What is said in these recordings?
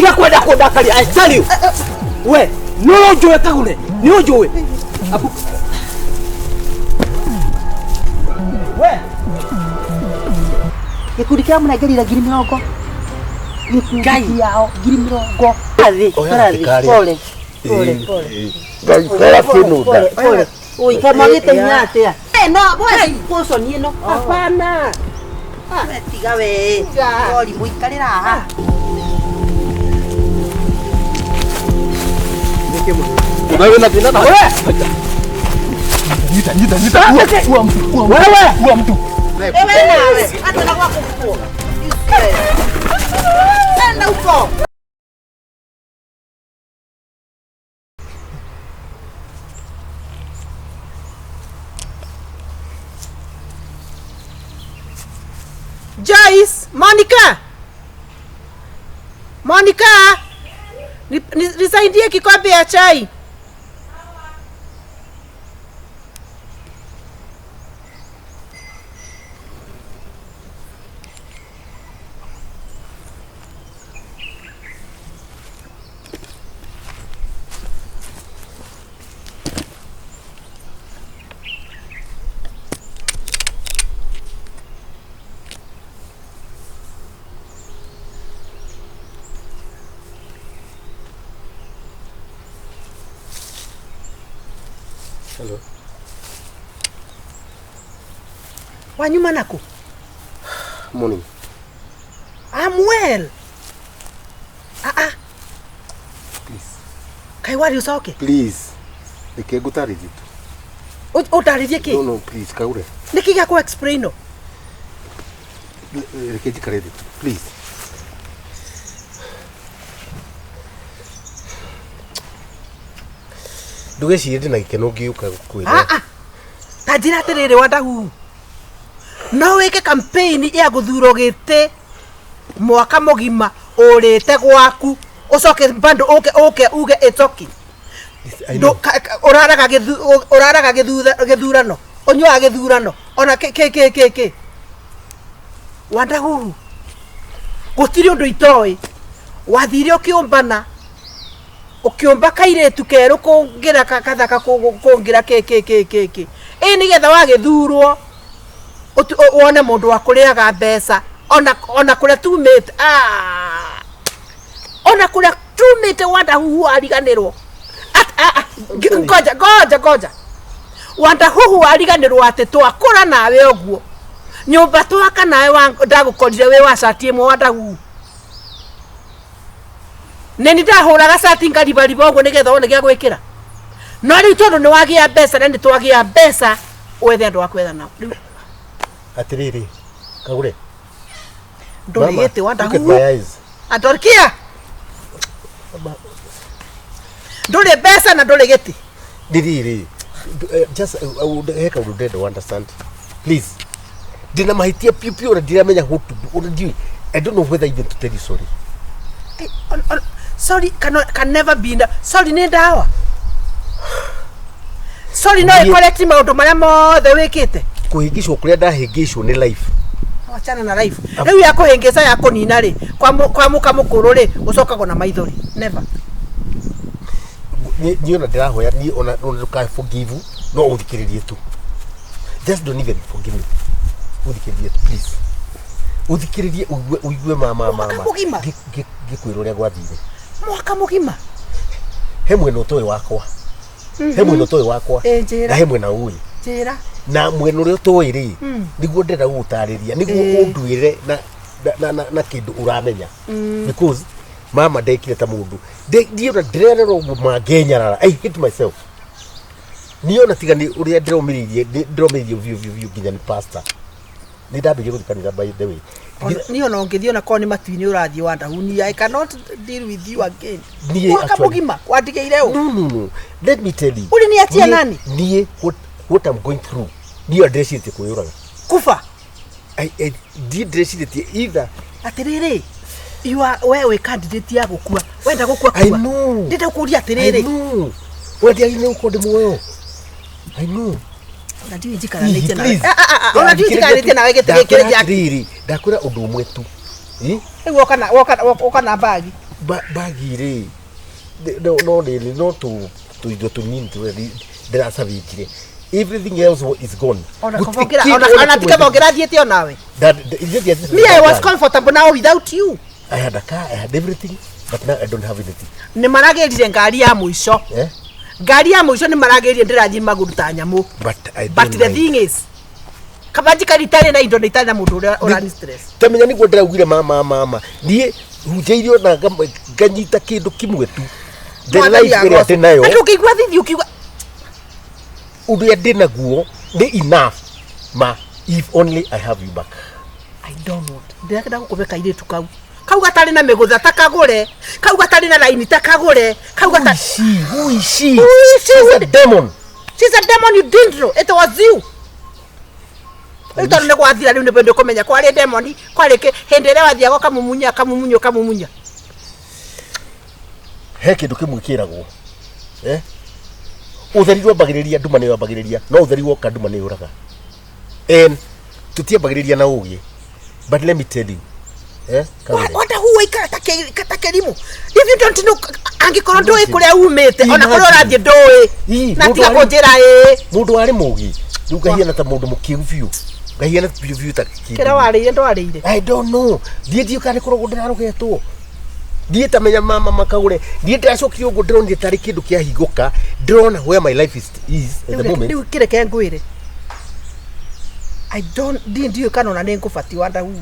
Tiga kwenda kũndakaria, I tell you. We, nĩ ũnjũĩ Kagure, nĩ ũnjũĩ. Abu. We. Gĩkundi kĩa mũnengerire 20,000. Gĩkundi kĩao 20,000. Thĩ, Oya tũrathiĩ. gĩkarĩa. Pole. Pole, pole. Ngai kora kĩnũnda. Pole, pole. Oi, kama gĩte hinya atĩa? Eh, no, boy, caution ĩno. Hapana. Ah, tiga we. Sorry, mũikarĩra haha. Wewe na thĩna na We. Nyita, nyita, nyita. Ua, ua mtu, ua mtu. Wewe. Ua mtu. Wewe nawe, hata na kwako huko. Nenda huko. Joyce, Monica, Monica, nisaidie kikombe ya chai. Hello. Wanyuma nako. Morning. I'm well. Ah ah. Please. Kai wari ucoke. Please. Reke ngũtarĩrie tu. Ũtarĩrie kĩ? No, no, please, Kagure. Nĩkĩ gĩa kũ explain no? Reke njikare thĩ tu. Please. Ndũgecirie ndĩ na gĩkeno ngĩũka gũkwĩra. Ah ah. Ta njĩra atĩrĩrĩ Wandahuhu. No wĩke campaign ya gũthurwo gĩtĩ mwaka mũgima ũrĩte gwaku ũcoke bado ũke ũke uge it's okay. I know. Ũraraga ũraraga gĩthurano ũnyuaga gĩthurano ona kĩ kĩ kĩ kĩ kĩ Wandahuhu gũtirĩ ũndũ itoĩ. Wathire ũkĩũmbana ũkĩũmba kairĩtu kerũ kũngĩra kathaka kũngĩra kĩ kĩ kĩ kĩ kĩ ĩ nĩgetha wagĩthurwo wone mũndũ wa kũrĩaga mbeca ona kũrĩa tumĩte, ah, ona kũrĩa tumĩte Wandahuhu wariganĩrwo. Ngoja ngoja ngoja, Wandahuhu wariganĩrwo atĩ twakũra nawe ũguo nyũmba twaka nawe ndagũkorire wĩ wa cati ĩmwe Wandahuhu. Nĩ ndahũraga cati ngaribariba ũguo nĩgetha wone gĩa gwĩkĩra. No rĩu tondũ nĩ wagĩa mbeca na nĩ twagĩa mbeca wethe andũ a kwetha nao. Rĩu Atĩrĩrĩ, Kagure. Ndũrĩ Mama, gĩtĩ look at my Wandahuhu. eyes. Andorkia. Ndũrĩ mbeca na ndũrĩ gĩtĩ. Ndiriri. Just he kaũndũ ndĩrenda ũ understand. Please. Ndĩna mahĩtia piũ piũ na ndiramenya what to do. Ona ndiũĩ. I don't know whether even to tell you sorry. Sorry can never be enough. Sorry nĩ ndawa. Sorry no ĩkoreti maũndũ marĩa mothe wĩkĩte. Kũhĩngĩcwo kũrĩa ndahĩngĩcwo nĩ life. Wachana na life. Rĩu ya kũhĩngĩca ya kũnina rĩ, kwa mũka mũkũrũ rĩ, ũcokagwo na maithori. Never. Niĩ ona ndĩrahoya niĩ ona ndũkae forgive no ũthikĩrĩrie tu. Just don't even forgive me. Ũthikĩrĩrie tu please. Ũthikĩrĩrie ũigue ma ma Mwaka mũgima. Ngĩkwĩra ũrĩa gwathire. Mwaka mũgima. He mwena ũtoĩ wakwa. He mwena ũtoĩ wakwa. Njĩra. Na he mwena ũĩ. Njĩra. Na mwena ũrĩa ũtoĩ rĩ, nĩguo ndĩrenda gũgũtarĩria, nĩguo ũnduĩre na kĩndũ ũramenya. Because mama ndekire ta mũndũ. Ndiĩ ona ndĩrerera ũguo mangenyarara. I hate myself. Niĩ ona tiga nĩ ũrĩa ndĩromĩrĩirie, ndĩromĩrĩirie biũ biũ biũ nginya nĩ pastor. Nĩ ndambĩrĩirie gũthiĩ kanitha by the way. Niĩ ona ũngĩthiĩ ona korwo nĩ matu-inĩ ũrathiĩ Wandahu, niĩ I cannot deal with you again. Niĩ Mwaka actually mũgima wandigĩire ũ? No, no, no. Let me tell you. Uliniachia nani? Niĩ what I'm going through. Niĩ ndĩrecirĩtie kwĩyũraga. Kufa. Ndiĩ ndĩrecirĩtie either. Atĩrĩrĩ, you are we wĩ candidate ya gũkua. Wenda gũkua I kua. know. Ndĩrenda gũkũria atĩrĩrĩ. I know. We ndiagĩrĩire gũkorwo ndĩ muoyo. I know. Ona ndiũĩ njikaranĩtie nawe. Please. Ah, ah, ah, ona ndiũĩ njikaranĩtie nawe gĩtĩ gĩkĩ Ndakwĩra gĩa. atĩrĩrĩ, ndakwĩra ũndũ ũmwe tu. Rĩu woka na bagi. Bagi rĩ no no rĩrĩ no tũ tũindo tũnini tũrĩa ndĩracabĩkire, everything else is gone. Ona Gũtirĩ kobongera kĩndũ ona ona ona kĩmwe. tikabongera thiĩte onawe. Ithuĩ ndiathiĩte Me, I was ngari. comfortable now without you. I had a car, I had everything, but now I don't have anything. Nĩ maragĩrire ngari ya mũico. Eh? Ngari ya mũico nĩ maragĩrire, ndĩrathiĩ magũrũ ta nyamũ. But I But don't the mind. thing is, kaba njikari itarĩ na indo na itarĩ na mũndũ ũrĩa ũrani stress. Tamenya nĩguo ndĩraugire mama mama niĩ hunjĩirio na nganyita kĩndũ kĩmwe tu, the life ĩrĩa ndĩ nayo. Andũ ũkĩigua thithi ũkiuga. Ũrĩa ndĩ naguo nĩ enough ma, if only I have you back. I don't want, ndĩrenda gũkũbe kairĩtu kau kau gatarĩ na mĩgũtha ta kagũre, kau gatarĩ na raini ta kagũre, kau Who gatarĩ is she? Who is she? Who is she? She's a demon. She's a demon you didn't know. It was you. Rĩu tondũ nĩ gwathira rĩu nĩ kũmenya kwarĩ demon, kwarĩ kĩ hĩndĩ ĩrĩa wathiaga ũkamumunya kamumunya ũkamumunya. He kĩndũ kĩmwe kĩragwo, eh? Ũtheri ndwambagĩrĩria, nduma nĩyo yambagĩrĩria, no ũtheri woka nduma nĩ yũraga. And tũtiambagĩrĩria na ũgĩ, but let me tell you, eh? Kagũre. Wanda hu waikara ta kĩrimũ. If you don't know, angĩkorwo ndũĩ kũrĩa umĩte ona kũrĩa ũrathiĩ ndũĩ Ii, na mũndũ tiga kũnjĩra ĩĩ. Mũndũ warĩ mũgĩ rĩu ngahiana ta mũndũ mũkĩgu biũ, ngahiana biũ biũ ta kĩndũ. Kĩrĩa warĩire ndwarĩire. I don't know. Ndiĩ ndiũ kana nĩ kũrogwo ndĩrarogetwo. Ndiĩ tamenya mama makagũre. Ndiĩ ndĩracokire ũguo ndĩronire tarĩ kĩndũ kĩahingũka. Ndĩrona where my life is at the moment. Rĩu kĩreke ngwĩre, I don't ndiĩ ndiũĩ kana ona nĩ ngũbatiĩ wanda huu.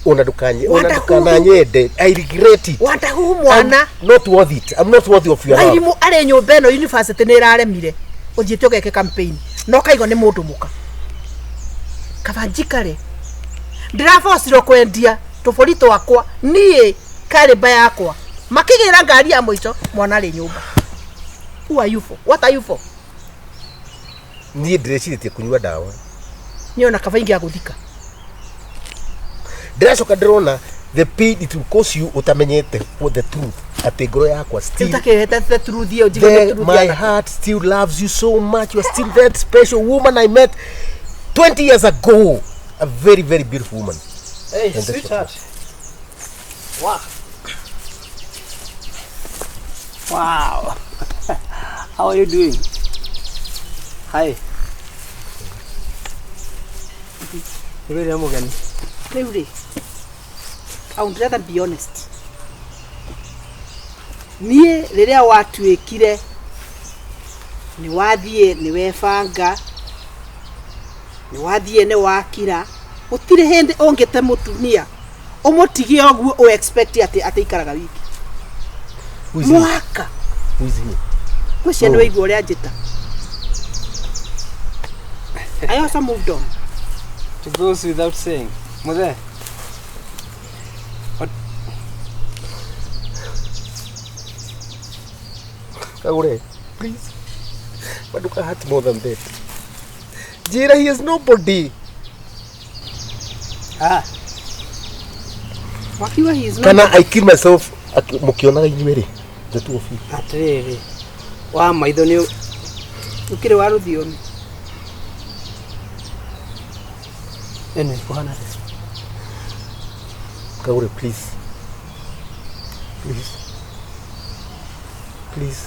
Ona ndũkanye ona Wanda ndũkananyende. I regret it. Wanda huu mwana. I'm not worth it. I'm not worthy of your love. Mairimũ arĩ nyũmba ĩno, university nĩ ĩraremire, ũthiĩte ũgeke campaign na ũkaigua nĩ mũndũ mũka kaba njikare ndĩrabocirwo kwendia tũbũri twakwa niĩ karĩmba yakwa makĩgĩra ngari ya mũico, mwana arĩ nyũmba. Who are you for? What are you for? Niĩ ndĩrecirĩtie kũnyua ndawa. Niĩ ona kaba ingĩagũthika. Ndĩracoka ndĩrona the pain it will cause you ũtamenyete what the truth atĩ ngoro yakwa rĩu still takĩhete the truth ĩyo njigue the truth my ya heart still loves you so much. You are still that special woman I met 20 years ago. A very, very beautiful woman. Hey, And that's sweetheart. Wow. Wow. How are you doing? Hi. Nĩ mũgeni. Rĩu rĩ, I would rather be honest. Niĩ rĩrĩa watuĩkire nĩ wathiĩ nĩ webanga nĩ wathiĩ nĩ wakira, gũtirĩ hĩndĩ ũngĩte mũtumia ũmũtigie ũguo ũ expect atĩ ikaraga wiki. Who is he? Mwaka. Who is he? Ngwĩciria nĩ Oh. waigua ũrĩa njĩta. I also moved on. It goes without saying. Muthe. What? Kagure, please. Maduka hurt more than that. Jira, he is nobody. Ah, Wakiuga he is not. Kana I kill myself mũkĩonaga inyuĩ rĩ, the two of you. Atĩrĩrĩ. Wa maitho nĩ Ũkĩrĩ wa rũthiomi. Anyway, kũhana atĩa? Kagure, please. Please. Please.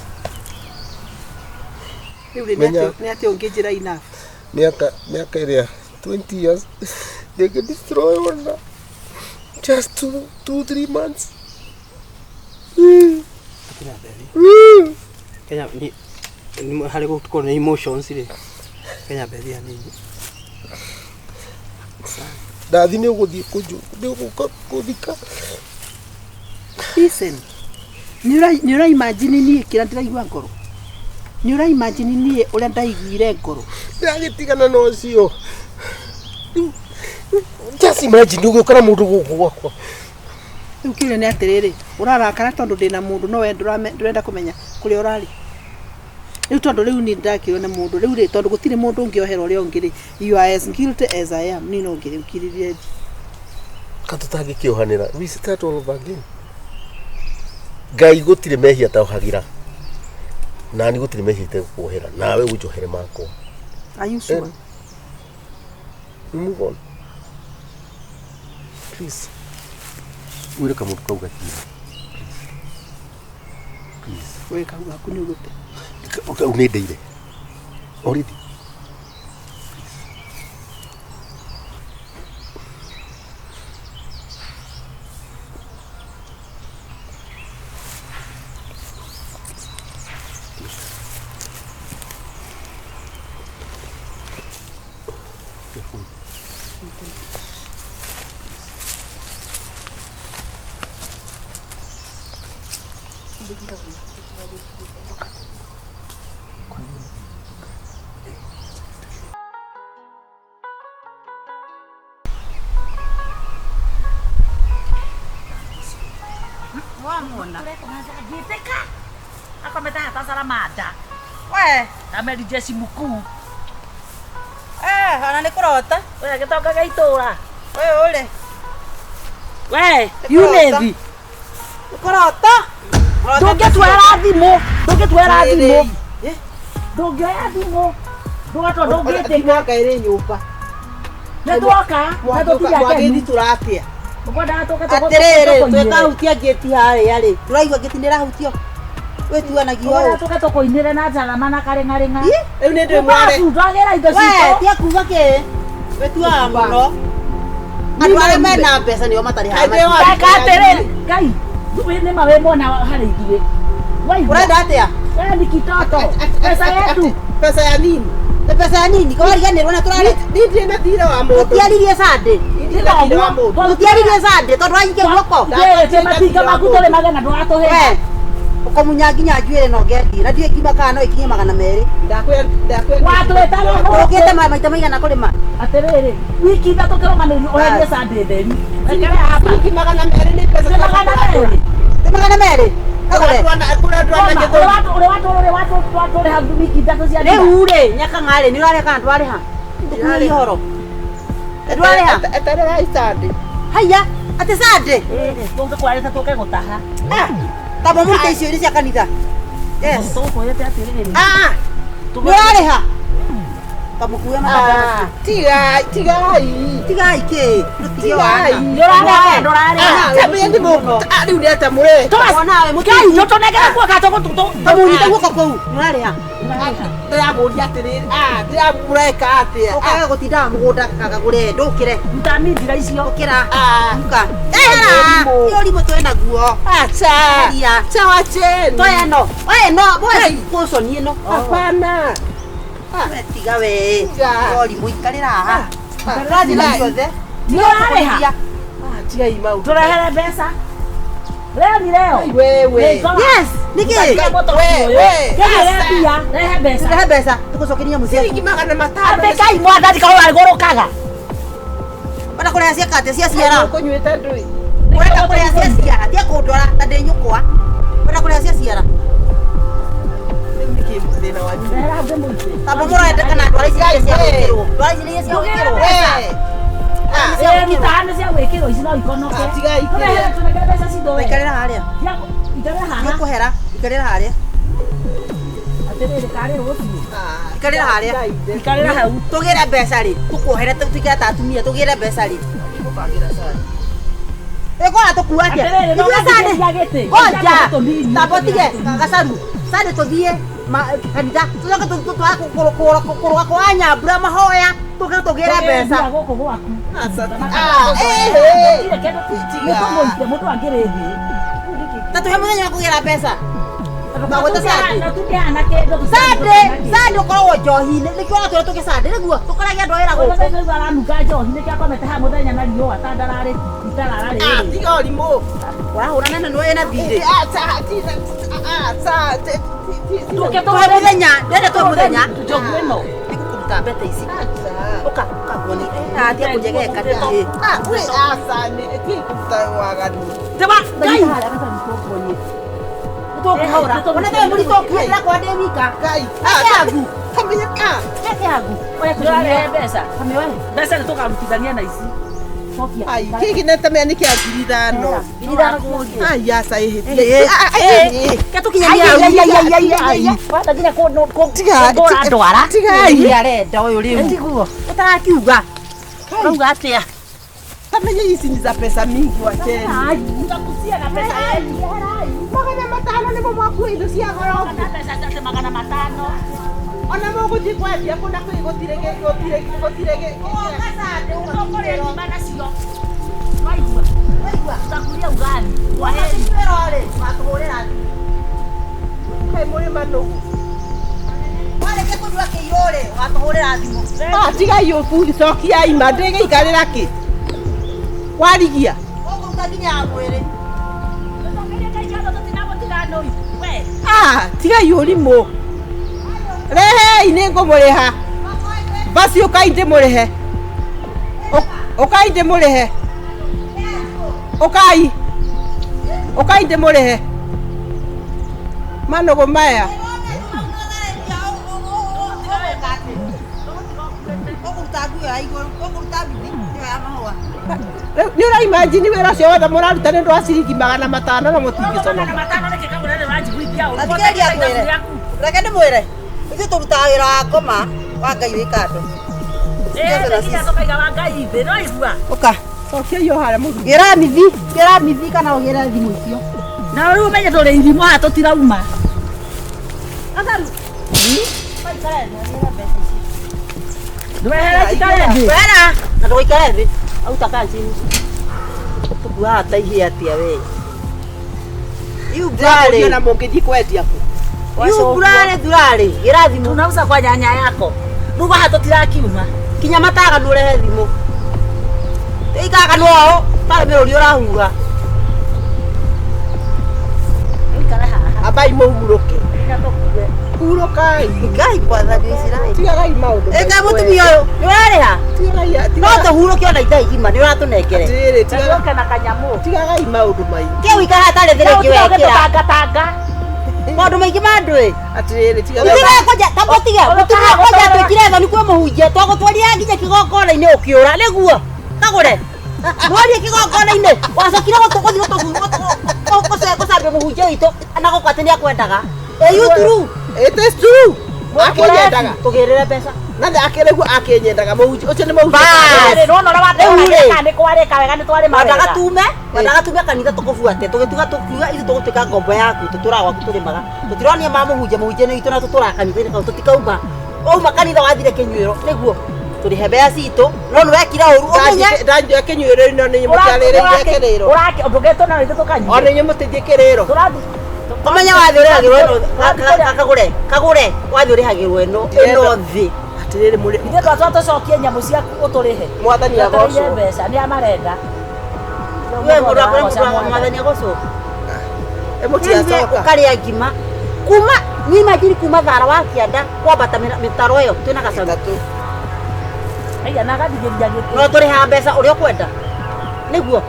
Rĩu rĩ, nĩ atĩ ũngĩnjĩra enough? Mĩaka ĩrĩa 20 years they can destroy ona just 2, 3 months. Akina Bethi. Kenya ni ni harĩ gũkorwo nĩ emotions rĩ. Kenya Bethi hanini. Ndathi nĩ ũgũthiĩ kũnju nĩ ũgũka kũthika. Listen, nĩ ũra imagine niĩ kĩrĩa ndĩraigua ngoro? Nĩ ũra imagine niĩ ũrĩa ndaiguire ngoro? Ndĩragĩtigana na ũcio. Just imagine ũgĩũka na mũndũ gũkũ gwakwa. Rĩu kĩũria nĩ atĩrĩrĩ, ũrarakara tondũ ndĩna mũndũ, no we ndũrenda kũmenya kũrĩa ũrarĩ rĩu, tondũ rĩu niĩ ndakĩrwo nĩ mũndũ rĩu rĩ, tondũ gũtirĩ mũndũ ũngĩohera ũrĩa ũngĩ rĩ, you are as guilty as I am. Niĩ no ngĩrĩkiririe thi. Katũtangĩkĩohanĩra, we start all over again. Ngai gũtirĩ mehia taohagĩra nani, gũtirĩ mehia itegũkuohera, nawe ũnjohere makwa. Are you sure? We move on, please. Wĩre kamũndũ kau gathiĩ. Please. We kau gaku nĩ ũgũte. Kau nĩ ndeire. Already. Wamwona ngĩtĩka akomete haha ta salamanda We, ameri jeshi mkuu eh, ona nĩ kũrota. we gĩtonga gĩa itũra We ũrĩ. we Nĩ kũrota. Yunethi Nĩ kũrota. ndũngĩtuoera thimũ ndũngĩtuoera thimũ Eh? ndũngĩoya thimũ ndũgatwo ndũngĩtĩka Mwaka ĩrĩ nyũmba. nĩ twoka na tũtirĩ akenu Mwagĩthitũra atĩa? ũkwendaga tũke Atĩrĩrĩ, twĩkahutia ngĩti harĩa rĩ. Ndũraigua ngĩti nĩ ĩrahutio. Wĩtuanagia ũũ. tũke tũkũinĩre na njarama na karĩng'arĩng'a Ĩ, Rĩu nĩ ndĩ mware. Ũbabu, twagĩra indo We, citũ tia kuga kĩ? Wĩtuaga mũno. Andũ arĩa mena mbeca nĩo matarĩ Kaĩ ndĩ haha. wa- Reka atĩrĩrĩ Ngai wĩ nĩ ma wĩ mwana harĩ ithuĩ waigua Ũrenda atĩa? we ni kitoto pesa yetu Pesa ya nini? Nĩ mbeca ya nini? Kawariganĩrwo na tũrarĩ. Niĩ ndirĩ na thirĩ wa mũndũ. Tũtiaririe Sunday. Niĩ ndirĩ na thirĩ wa mũndũ. Tũtiaririe Sunday tondũ wanyikia guoko. Twĩrĩte matinga maku tũrĩmage na ndũgatũhe We, ũkũmunya nginya njuĩrĩ na ũngethiĩ. Na ndiũĩ ngima kana no ikinye 200. Ndakwĩra ndakwĩra. watwĩta Ũkĩte maita maigana kũrĩma? atĩrĩrĩ wiki ithatũ kĩrũmanĩrĩrio ũherie Sunday theri rekere hapa Ciringi 200 nĩ mbeca nĩ 200 Nĩ 200? Kagũre. Kũrĩa andũ ana gĩthũri. ũrĩa watũrĩha wiki ithatũ cia thira. Rĩu rĩ, Nyakang'a rĩ, nĩ ũrarĩha kana ndũrarĩha? Tũkurie ũhoro. Ndũrarĩha? Etererai Sunday. Haiya, atĩ Sunday? Tũngĩkwarĩte tũke gũtaha Ah, tamba mũrute icio iria cia kanitha. Yes. tũgũkwĩrĩte atĩrĩrĩ Ah, nĩ ũrarĩha? Kamũkue mathaa. Tigai, tigai. Tigai kĩ? Tũtige Tigai. wana. ndũrarĩha ndũrarĩha Tamenya ndĩ mũndũ. Ah, rĩu nĩ atĩa mũreka? Ona we Ngai mũtini. tũtũnengere guoka Kamũnyite guoko kũu. Nĩ ũrarĩha? Ndĩramũria atĩrĩrĩ. Ah, ndĩramũreka atĩa? Ũkaga gũtindaga mũgũnda kagagũre ndũkĩre. ruta minjira icio Ũkĩra. Ah. Uka. Ehera. Ti ũrimũ twĩ naguo. Acha. Aria. Acha wacheni. Toya ĩno. Oya ĩno. Boya cũconi ĩno. Hapana. We tiga we. Tiga. Ũrimũ ikarĩra haha. Ah, Tũrathiĩ na tigai. ciothe. Nĩ ũrarĩha? Ah, tigai maũndũ. tũrehere mbeca leo ni leo Wewe. Yes. Nĩkĩ? We, we. Rehe mbia rehe mbeca Rehe mbeca tũgũcokeria nyamũ ciaku. Ciringi 500. atĩ Ngai mwathani kaũra arĩgũrũkaga Ona kũrĩha ciaka atĩa cia ciara. Ũkũnyuĩte ndũĩ. Ũrenda kũrĩha cia ciara. Tia kũndwara ta ndĩ nyũkwa. Ũrenda kũrĩha cia ciara. Rĩu nĩkĩ thĩna wanyu? rehera ngĩmũite Tamba mũrenda kana ndwara ici nĩ cia gwĩkĩrwo. Ndwara ici nĩ cia gwĩkĩrwo. We. Ah, ruta nĩ cia gwĩkĩrwo ici no ikonoke Ah, tigai tũrehere tũnengere mbeca citũ we Ikarĩra harĩa. ikarĩra haha Nĩũkũhera. Ikarĩra harĩa. atĩrĩrĩ karĩ rũciũ Ah, Ikarĩra harĩa. tigai. ikarĩra hau Tũgĩre mbeca rĩ. Tũkuohere tũikare ta atumia tũgĩre mbeca rĩ. Gũbangĩra cai. Ĩkora tũkua atĩa? Atĩrĩrĩ, no Ithuĩ gathie Sunday. cia gĩtĩ. Ngoja. Tũnini, Tamba ũtige tũnini. gacaru. Sunday tũthiĩ kanitha tũcoke twage kũrũga kwa nyambura mahoya tũke tũgĩre mbeca. Mbia gũkũ gwaku Asa. Ah, eh, eh. Gũtirĩ kĩndũ nĩtũmũite mũndũ angĩrĩ thĩ Ta tũhe mũthenya wa kũgĩra mbeca. Magwĩta Sunday. Na tũngĩhana kĩndũ Sunday, Sunday ũkoragwo njohi-inĩ nĩkĩo ũratwĩra tũke Sunday nĩguo tũkoragia andũ a wĩra gũkũ. Gũkũ aranunga njohi nĩkĩo akomete haha mũthenya na riũa ta ndararĩ itarararĩ Ah, tiga ũrimũ. Ũrahũrana na nĩwe wĩna thirĩ. Ah, ta, ti, ah, ta, ti, ti, ti. Tũke Tũhe mũthenya, ndĩrenda tũhe mũthenya. njogu ĩno Nĩngũkũruta mbete ici. Acha. Ũka, ũka nguone. Ah, tia kũnjegeka ndĩ. Ah, we aca nĩ ti kũruta waganu. Tema Ngai Nĩtũkũhũra. Ona tawe mũritũ ũkiĩ ndĩrakorwo ndĩ wika. Ngai. Reke angu. Kamenya ah. Reke angu. tũrehe mbeca Kamĩoe. mbeca nĩ tũkarutithania na ici Cokia. Ai, kĩngĩ nĩ tamenya nĩ kĩa 5,000. 5,000 kũngĩ. Ai, aca ĩhĩtie. Eh, Ah, eh, eh. Ke tũkinyanie hau. Ai, ai, ai, ai, ai, ai. Wenda nginya Tiga, kũngũra ndwara Tigai. Nĩ arenda ũyũ rĩu. Tiguo. Ũtarakiuga. Ũrauga atĩa? Tamenya ici ni za pesa mingi wacheni. Ai, mtakusia na pesa yetu. 500 nĩ Nĩmo mwakua indo cia goro. Na mbeca cia 500. Ona mũgũthiĩ kwendia kũna kwĩ gũtirĩ gũtirĩ gũtirĩ. Tũkũrĩa ngima nacio. Waigua. Waigua. Tũtakuria ugali. Kwa heri. Twĩrore, watũhũrĩra thimũ. Kaĩ mũrĩ manũgũ. Warĩkia kũnyua kĩirũ rĩ, watũhũrĩra thimũ. Ah, tigai ũburi cokiai ma ndĩgĩikarĩra kĩ. Warigia. Ũkũruta nginya ya mwĩrĩ. Tũcokerie Ngai ngatho tũtinamũtiga nũi. We. Ah, tigai ũrimũ. Rehei nĩ ngũmũrĩha. Basi ũkai ndĩmũrĩhe. Ũkai ndĩmũrĩhe. Ũkai. Ũkai ndĩmũrĩhe. Manũgũ maya. Ũkũruta nguo ya igũrũ, ũkũruta bithi ĩyo ya mahũa. Nĩ ũraimagine wĩra ũcio wothe mũraruta nĩ ũndũ wa ciringi 500 na mũtingĩconoka. 500 nĩkĩ kagũra nĩ ũranjiguithia ũru. Thikĩrĩria ngwĩre. Reke ndĩmwĩre. Ithuĩ tũrutaga wĩra wa ngoma wa Ngai wĩ kando. Ĩĩ, nginya tũkaiga wa Ngai thĩ, no igua. Ũka. Cokiai o harĩa mũthuri. Gĩra mithi, gĩra mithi kana ũgĩre thimũ icio. Na rĩu ũmenye tũrĩ irimũ haha tũtirauma. Ndwehere njikare thĩ. Wera, na ndũgaikare thĩ. Auta kaa chini. Tũkuaga ta ihĩ atĩa we. Iu Ndĩrakũria mburarĩ. na mũngĩthiĩ kwendia kũ. Iu mburarĩ thurarĩ. Gĩra thimũ. Tunauza kwa nyanya yako. Rĩu haha tũtirakiuma. Kinya mataganu ũrehe thimũ. Ĩikaga kanua ũũ, tarĩ mĩrũri ũrahuha. Ũikare haha. Ambai mũhurũke. Nginya tũkue. Hurũkai. Ngai mwathani wa Isiraeli. Tigagai maũndũ. Ĩka mũtumia ũyũ, nĩ ũrarĩha? Tigagai. No tũhurũke ona ithaa igima, nĩ ũratũnengere. Atĩrĩrĩ, Tũke na kanyamũ. tigagai maũndũ maingĩ. Kĩ ũikara hatarĩ thĩ rĩngĩ wekĩra. Tũtangatanga. Maũndũ maingĩ ma andũ ĩ. Atĩrĩrĩ, tigagai. Mũtumia kwanja ta mũtige, mũtumia kwanja twĩkire thoni kwĩ mũhunjia, twagũtwarire nginya kĩgongona-inĩ ũkĩũra, nĩguo? Kagũre. Mwarie kĩgongona-inĩ, wacokire gũthiĩ gũcambia mũhunjia witũ na gũkũ atĩ nĩakwendaga. Ĩ you true? It is true. Akĩnyendaga. Tũgĩrĩre mbeca. Na akĩrĩguo akĩnyendaga mũhunjia ũcio nĩ mũhunjia. Bas. Nĩwona ũrĩa Rĩu rĩ. watũra nĩ kwarĩka wega nĩ twarĩma Wendaga wega. tume, wendaga tume kanitha tũkũbuate, tũgĩtuga tũkiuga ithuĩ tũgũtuĩka ngombo yaku, tũtũraga gwaku tũrĩmaga. Tũtironia ma mũhunjia, mũhunjia nĩ witũ na tũtũraga kanitha-inĩ kau tũtikauma. Wauma kanitha wathire kĩnyuĩro, nĩguo? Tũrĩhe mbeca citũ, no nĩ wekire ũru, ũmenye. Ndanjia kĩnyuĩro-inĩ nĩ mũtiarĩrĩire kĩrĩro. Ũrake ndũgetwo na ithuĩ tũkanyua. Ona inyuĩ mũtithiĩ kĩrĩro. Tũrathiĩ. Ũmenye wathiĩ ũrĩhagĩrwo ĩno, kagũre, kagũre, wathiĩ ũrĩhagĩrwo ĩno, ĩno thĩ. Atĩrĩrĩ mũrĩ Ithuĩ twatwa tũcokie nyamũ ciaku ũtũrĩhe. mwathani Tũtũrĩhe agocwo. mbeca nĩ amarenda. We mũndũ akũrĩa mũndũ wa mwathani agocwo. Mũtiacoka. Ũkarĩa ngima. Kuma, niĩ imagine kuma thara wa kĩanda kwambata mĩtaro ĩyo twĩna gacaũ. Ĩtatũ. Aiya na agathigĩria gĩtĩ. No tũrĩhaga mbeca ũrĩa ũkwenda. Nĩguo.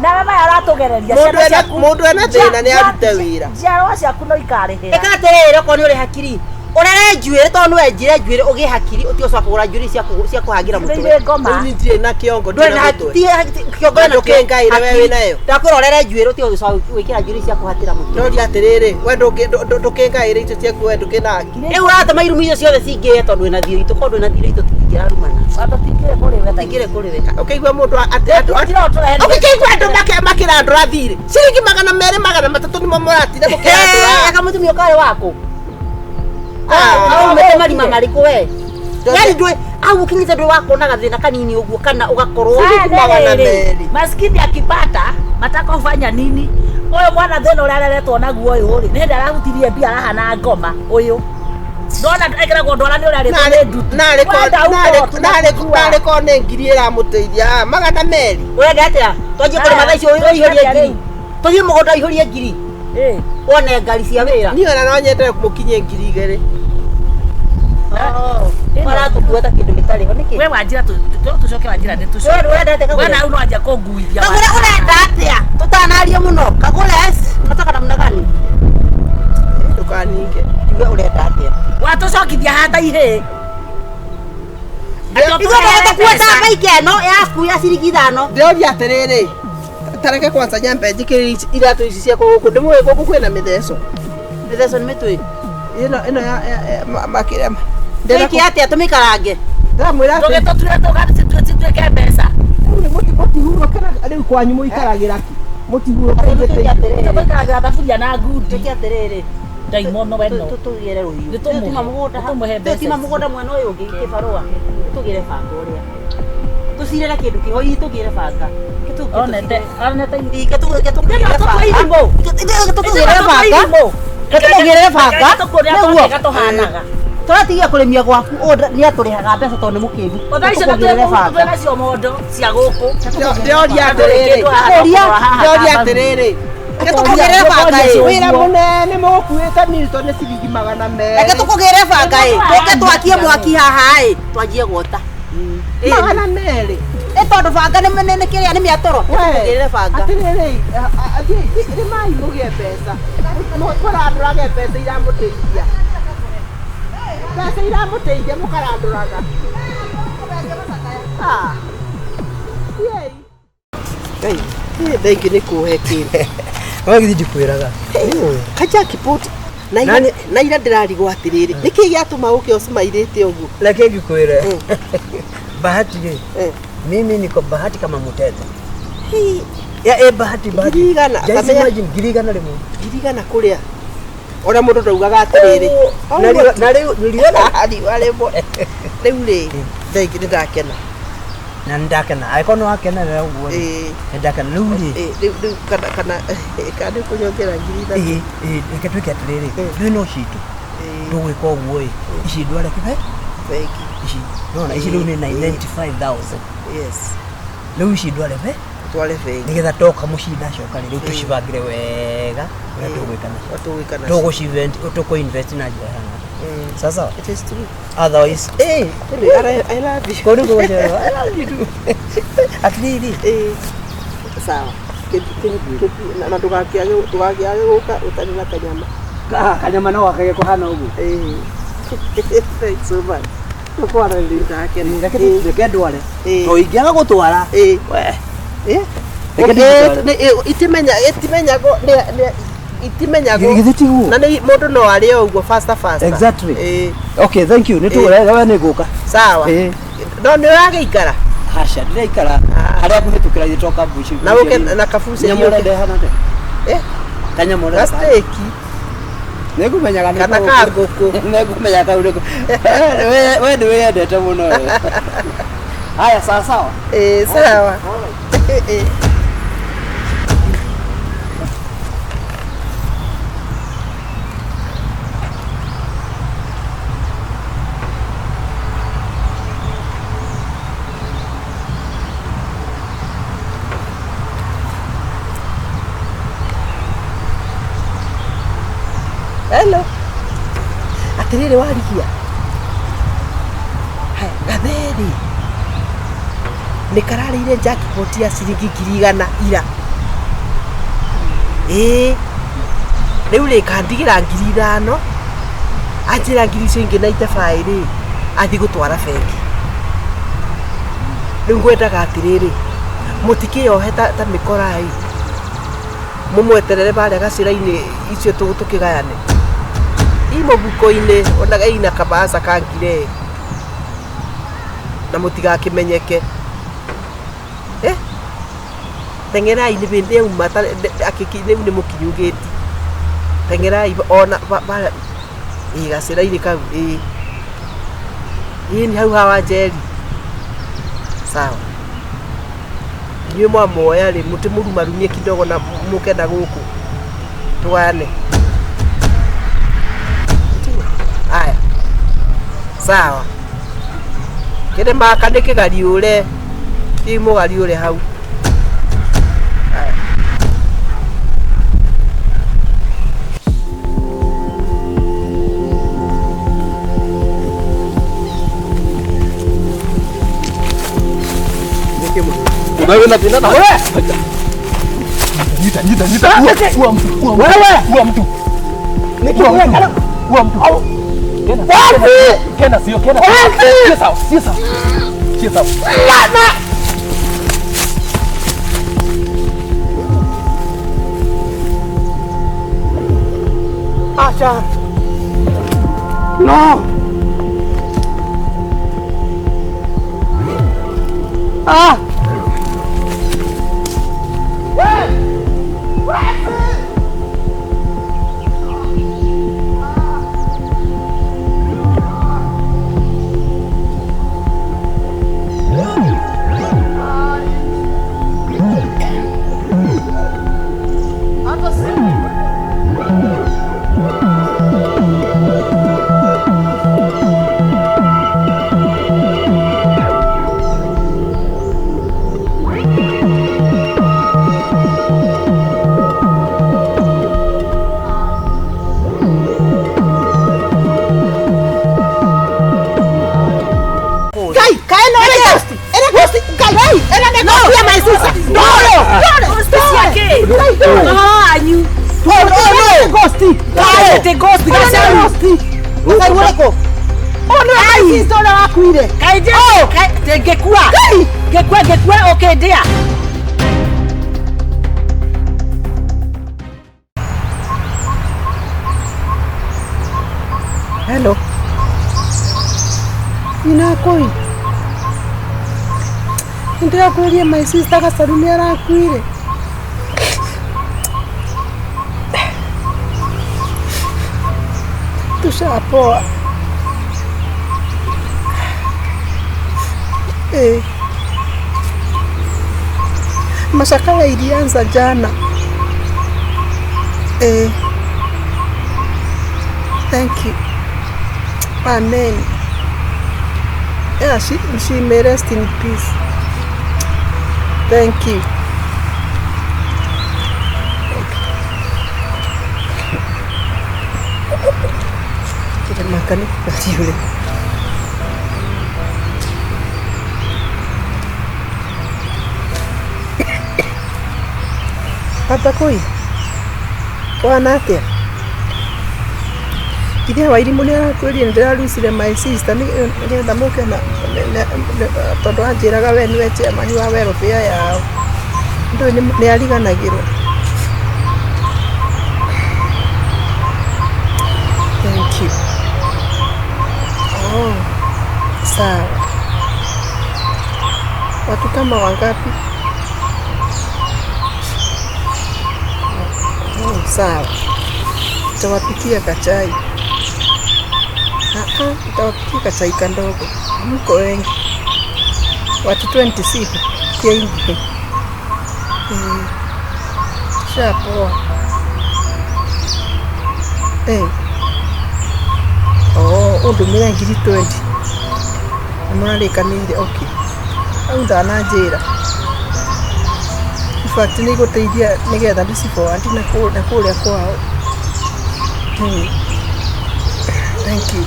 Nawe maya ũratũgereria Mũndũ ciana ena ciaku. mũndũ ena thĩna nĩ arute wĩra. Njiarwa ciaku no ikarĩhĩra. Ĩka atĩrĩrĩ okorwo nĩ ũrĩ hakiri. Ũrere njuĩrĩ tondũ nĩ wenjire njuĩrĩ ũgĩe hakiri ũtige gũcoka kũgũra njuĩrĩ cia kũhangĩra mũtwe. Thĩinĩ ngoma. Rĩu niĩ ndirĩ na kĩongo Ndũrĩ ndirĩ na na mũtwe. kĩongo na Ndũkĩngaĩre we wĩ nayo. Ndakwĩra ũrere njuĩrĩ ũtige gũcoka gwĩkĩra njuĩrĩ cia kũhatĩra mũtwe. Ndoria atĩrĩrĩ, we ndũkĩngaĩre icio ciaku we ndũkĩna hakiri. Rĩu ũratũma irumi icio ciothe cingĩhe tondũ wĩna thiũ itũ, korwo ndũrĩ na thiũ itũ tũtingĩrarumana. Tũtingĩrĩ kũrĩ we. Tũtingĩrĩ kũrĩ we. Ũkĩigua mũndũ ũkĩigua andũ makĩrandũra thirĩ ciringi 200 300 nĩmo mũratinda mũkĩrandũra. Aka mũtumia ũkarĩ waku. Aumĩte marima marĩkũ we? Yaani ndũĩ au ũkinyĩte ndũĩ wakuona gathĩna kanini ũguo kana ũgakorwo 200. Maskini akipata mataka kufanya nini? Ũyũ mwana thĩna ũrĩa areretwo naguo ũyũ rĩ, nĩ hĩndĩ arahutirie mbia arahana ngoma ũyũ. Ndona ekĩragwo ndwara nĩ ũrĩa arĩtwo nĩ ndutu. Narĩ korwo nĩ ngiri ĩramũteithia 200. Ũrenda atĩa? Twanjie kũrĩma thaa icio ũihũrie ngiri. Tũthiĩ mũgũnda ũihũrie ngiri. Wone ngari cia wĩra. Niĩ ona no nyende mũkinye 2000. Maratũkua ta kĩndũ gĩtarĩ ho nĩkĩ? We wanjĩra tũcoke wanjĩra nĩ tũcoke. Ũrenda atĩa We Kagũre? na rĩu no wanjia kũnguithia. Kagũre ũrenda atĩa? Tũtanaria mũno. Kagũre, unataka namna gani? Ndũkaninge. Tuge ũrenda atĩa? Watũcokithia haha ta ihĩĩ. Ithuĩ tũgũkua ta baike ĩno yaku ya ciringi 5. Ndĩroria atĩrĩrĩ, tareke kwanza nyambe njĩkĩre iratũ ici ciakwa gũkũ ndĩmũĩ gũkũ kwĩna mĩtheco. Mĩtheco nĩ mĩtwe. Ĩno ya makĩria. Twĩke atĩa tũmĩkarange? Ndĩramwĩra atĩ Tũgĩtũture tũgatuĩke mbeca. rĩu mũtihurũkĩra rĩu kwanyu mũikaragĩra kĩ? Mũtihurũkĩte indo. Tũmaikaraga thaburia na ngundi. Tuĩke atĩrĩrĩ Ndaimono weno. Tũtũgĩre rũhiũ. Nĩtũmũhe. Tuma mũgũnda. Nĩtũmũhe mbeca Tuma ici. mũgũnda mwena ũyũ ũngĩ kĩbarũa. Tũgĩre banga ũrĩa. Tũcirĩre kĩndũ kĩho hihi tũgĩre banga. Onete onete Tũgĩre banga. Tũgĩre banga. Tũgĩre banga. Nĩguo gatũhanaga. Tũratigia kũrĩmia gwaku nĩ atũrĩhaga mbeca tondũ nĩ mũkĩgu. Thaa icio Tũkũgĩrĩre banga. twĩnacio mondo cia gũkũ. Ndĩroria atĩrĩrĩ. Ndĩroria atĩrĩrĩ. Tũkũgĩrĩre banga ĩ. Wĩra mũnene mũgũkuĩte Milton nĩ ciringi 200. Reke tũkũgĩre banga ĩ. Tũke twakie mwaki haha ĩ. Twanjie gwota. 200. Ĩ tondũ banga nĩ nĩ kĩrĩa nĩ mĩatũro. Tũkũgĩrĩre banga. Atĩrĩrĩ, rĩmai mũgĩe mbeca. Mũrandũrage mbeca iramũteithia. Mbeca iramũteithia mũkarandũraga. Ah. Yei. Ngai, niĩ thengi nĩ kũhe kĩndũ. Wewe githĩ ndikwĩraga. Kajackpot na ira ndĩrarigwo atĩrĩrĩ, nĩkĩ gĩatũma ũke ũcumairĩte ũguo? Reke ngĩkwĩre. Bahati rĩ, mimi niko bahati kama mutete. Ya e bahati bahati. Ngiri igana, Just kamenya- imagine ngiri igana rĩmwe. Ngiri igana kũrĩa. Ona mũndũ ndaugaga atĩrĩrĩ. Na rĩu na rĩu riũa Riũa rĩmwe. Rĩu rĩ, thengi nĩ ndakena. na nĩndakena. Angĩkorwo nĩ wakenerera ũguo rĩ, Ĩĩ. nĩndakena. Rĩu rĩ, Ĩĩ, rĩu rĩu kana kana kana nĩ ũkũnyongera ngiri ithatũ. ĩĩ ĩĩ reke twĩke atĩrĩrĩ, rĩu no citũ. Tũgwĩka ũguo ĩ, ici ndware kĩbe Bengi. ici nona ici rĩu nĩ 95,000. Yes. Rĩu ici ndware be Tware bengi. nĩgetha toka mũciĩ ndacoka rĩ, rĩu tũcibangĩre wega ũrĩa tũgwĩka nacio. Tũgwĩka nacio. Tũgũci tũkũ invest na njĩra ĩhana atĩa. Sasa It is true. otherwise eh Anyway, I love you. kũu nĩkuo gũcererwo. I love you too. Atĩrĩrĩ Ĩĩ. Sawa. Na ndũgakĩage ndũgakĩage gũka ũtarĩ na kanyama. Kanyama no gakage kũhana ũguo. Ĩĩ. Thanks so much. Tũkwaranĩria. Ndakena. Reke reke ndware. Ĩĩ. To ingĩaga gũtwara. Ĩĩ. We. Ĩĩ. Reke ndĩgũtware. Itimenyagwo itimenyagwo Githĩ tiguo? na nĩ mũndũ no arĩe ũguo faster faster. Exactly. Ĩĩ. Okay, thank you. Nĩtũgũre we nĩngũka. Sawa. Ĩĩ. No nĩ ũragĩikara Aca ndĩraikara harĩa ngũhĩtũkĩra ithe toka mbuci. na ũke na kabuci Nyamũ ũrĩa ndehana atĩa? Eh? Kanyamũ ũrĩa Gasteki. Nĩngũmenyaga nĩ Kana ka ngũkũ. Nĩngũmenyaga kau nĩkũ. We nĩ wĩyendete mũno we. Haya, sawa sawa. Ĩĩ, sawa. Ĩĩ. Hello. Atĩrĩrĩ warigia. Haya, gatheri. Nĩ kararĩire jackpot ya ciringi 100,000 ira. Ĩĩ. Rĩu rĩ kandigĩra 5,000. Anjĩra ngiri icio ingĩ na itebaĩ rĩ, athiĩ gũtwara bengi. Rĩu ngwendaga atĩrĩrĩ, mũtikĩyohe ta mĩkora ĩ. Mũmweterere barĩa gacĩra-inĩ icio tũkĩgayane. I mũbuko-inĩ onaga ina kabaca ka ngire na mũtigakĩmenyeke. Eh? Teng'erai nĩ hĩndĩ yauma rĩu nĩ mũkinyu gĩti. Teng'erai ona barĩa ĩ gacĩra-inĩ kau ĩ. Ĩ nĩ hau ha Wanjeri. Sawa. Inyuĩ mwamuoya rĩ mũtimũrumarumie kidogo na mũke na gũkũ tũgayane. Aya. Sawa. Kĩrĩ maka nĩ kĩgariũre. Thiĩ mũgariũre hau. Aya. Wewe na tena na wewe. Nyita nyita nyita. Ua mtu. Wewe. Ua mtu. Ua mtu. Kena. Kena sio kena. Sio sawa, sio sawa. Sio sawa. Acha. No. Ah. Ũhoro wanyu. Ghost. Kaĩ ghost gacaru. Gacaru ũrĩkũ? Ũyũ nĩwe my sister ũrĩa wakuire. Kaĩ ngĩkua. Ngĩkua ngĩkua ũkĩndĩa. Hello. Nyina kũi. Nĩndĩrakwĩria my sister Gacaru nĩ arakuire. Tushapoa. Eh. Mashakala ilianza jana. Eh. Thank you. Amen. Yeah, she may rest in peace. Thank you. Kira makan nih, kasih boleh. Baba koi. Wana atia? Ithe wa irimũ nĩ arakwĩrire ndĩrarucire my sister nĩgetha mũke na tondũ anjĩraga we nĩwe chairman wa welfare yao. Ndũĩ nĩ ariganagĩrwo. Thank you. Oh, sawa. Watu kama wangapi? Oh, sawa. Nitawapikia kachai. Nitawapikia kachai kandogo. Mko wengi. Watu 26. Kiingi. Shapoa. Oh, ũndũmĩre ngiri 20. Nĩmũrarĩkanĩire, okay. Hau ndananjĩra. In fact, nĩigũteithia nĩgetha ndĩciforward na kũrĩa kwao. Thank you.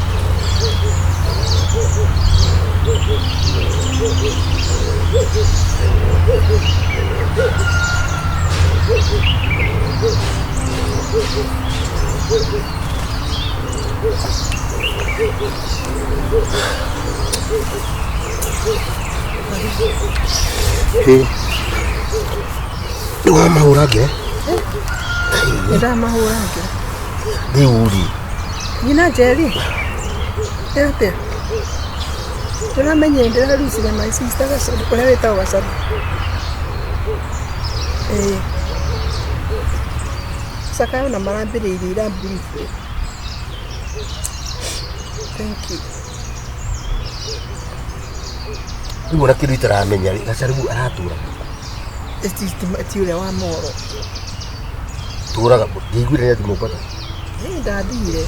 Nĩ wamahũrangĩra? Nĩndamahũrangĩra. Rĩu rĩ. Nyina Njeri. Nĩ atĩa? Ndĩramenyire ndĩrarucire my sister Gacaru, ũrĩa wĩtagwo Gacaru. Cakayo na marambĩrĩirie ira briefly. Thank you. Rĩu ona kĩndũ itaramenya rĩ, Gacaru aratũra. Ti ũrĩa wa Moro. Tũraga, ndiaiguire nĩ athiĩ Mombatha. Ndathire.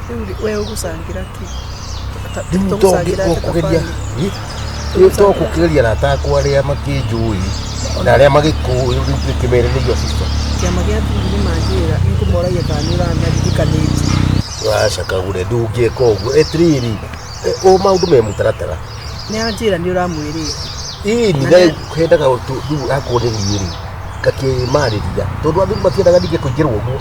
Rĩu we ũgũcangĩra kĩ? Rĩu tokũgeria. Rĩu tokũgeria arata akwa arĩa makĩnjũĩ na arĩa magĩkũĩ rĩu ngĩkĩmere nĩ your sister. Kĩama gĩa athuri nĩ manjĩra nĩngũmoragia kana nĩ ũranaririkanĩtie. Waca Kagure ndũngĩka ũguo. Atĩrĩrĩ, o maũndũ me mũtaratara. Nĩ anjĩra nĩ ũramwĩrĩte. Ĩĩ nĩ hendaga rĩu akorwo nĩ niĩ rĩ ngakĩmarĩria tondũ athuri matiendaga ningĩ kũingĩrwo ũguo.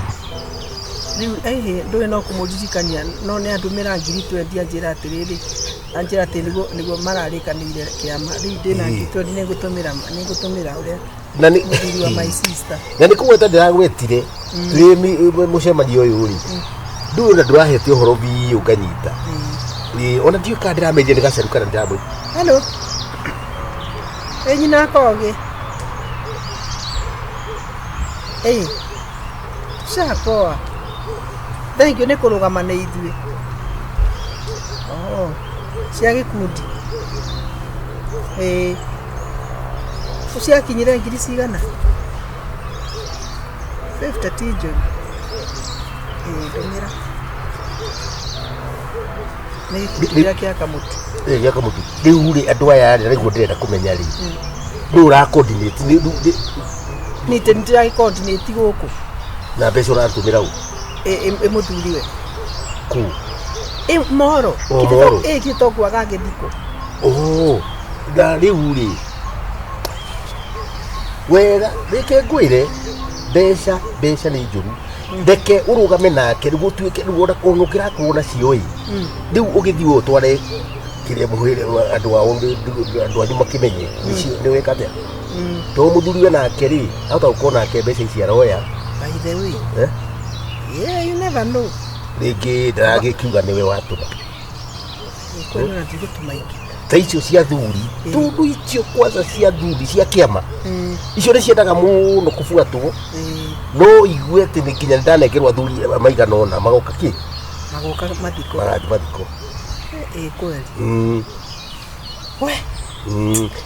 Rĩu ĩhĩ ndũĩ no kũmũririkania no nĩ andũmĩra ngiri 20 anjĩra atĩrĩrĩ anjĩra atĩ nĩguo mararĩkanĩire kĩama rĩu ndĩna ngiri 20 nĩngũtũmĩra ũrĩa na nĩ mũthuri wa my sister. Na nĩ kũgweta ndĩragwetire twĩ mũcemanio ũyũ rĩ ndũĩ ona ndũrahete ũhoro biũ nganyita. Ona ndiũĩ kana ndĩramenyire nĩ Gacaru kana ndĩramwĩ. Hello. Ĩ nyina Kogi. Shapoa. Thank you nĩ kũrũgama na ithuĩ. Oh, cia gĩkundi. Ũciakinyire ngiri cigana? 50 ti njũru. Ndũmĩra. Nĩ gĩkundi kĩrĩa kĩa Kamũtũ. Gĩa Kamũtũ. Rĩu rĩ andũ aya rĩ nĩguo ndĩrenda kũmenya rĩ. Nũ ũra coordinate Nĩ ndĩra coordinate gũkũ. Na mbeca ũratũmĩra ũ? Ĩ mũthuriwe. Kũ? Ĩ Moro. Moro. Ĩ gĩtongwaga gĩthiko. Oh, na rĩu rĩ Wega reke ngwĩre mbeca mbeca nĩ njũru. Reke ũrũgame nake nĩguo ũtuĩke rĩu ona ona ũngĩrakorwo nacio ĩ rĩu ũgĩthiĩ ũtware kĩrĩa mũhĩrĩ andũ ao andũ anyu makĩmenye nĩcio nĩ weka atĩa to mũthuri we nake rĩ ahota gũkorwo nake mbeca ici aroya. By the way, eh? yeah, you never know. Rĩngĩ ndaragĩkiuga nĩwe watũma. Kwĩna ndigũtũma ingĩ. Ta icio cia thuri tondũ icio kwanza cia thuri cia kĩama icio nĩ ciendaga mũno kũbuatwo no igue atĩ nĩ nginya ndanengerwo athuri maigana ũna magoka kĩ Magoka mathiko. Marathiĩ mathiko. Ĩ kweli. We,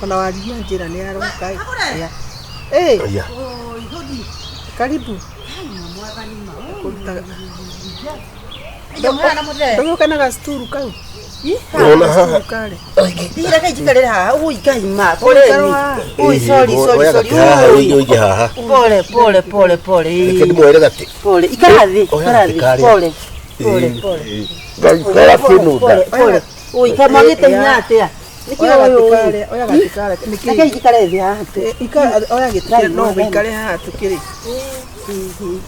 ona warimia njĩra nĩ aroka. Yeah. Eh, Yeah. karibu. Ndũgũka na gacituru kau. Ona haha. Kare. Ira kai jikarere haha ui kai ma poleni. Ui sorry sorry Oya sorry. gatĩ haha, Ui. ũige haha. Pole pole pole pole. Reke ndĩmwoere gatĩ. Pole ikara thĩ, Oya ikara gatĩ thĩ. karĩa. Pole. Pole pole. Ngaikara kĩnũnda. Pole pole. Ui kamagĩte hinya atĩa? Nĩkĩ Oya ũyũ gatĩ ũyũ? karĩa, oya gatĩ karĩa. Nĩkĩ? Reke njikare thĩ haha. Oya gĩtĩ no wĩikare haha tũkĩrĩ.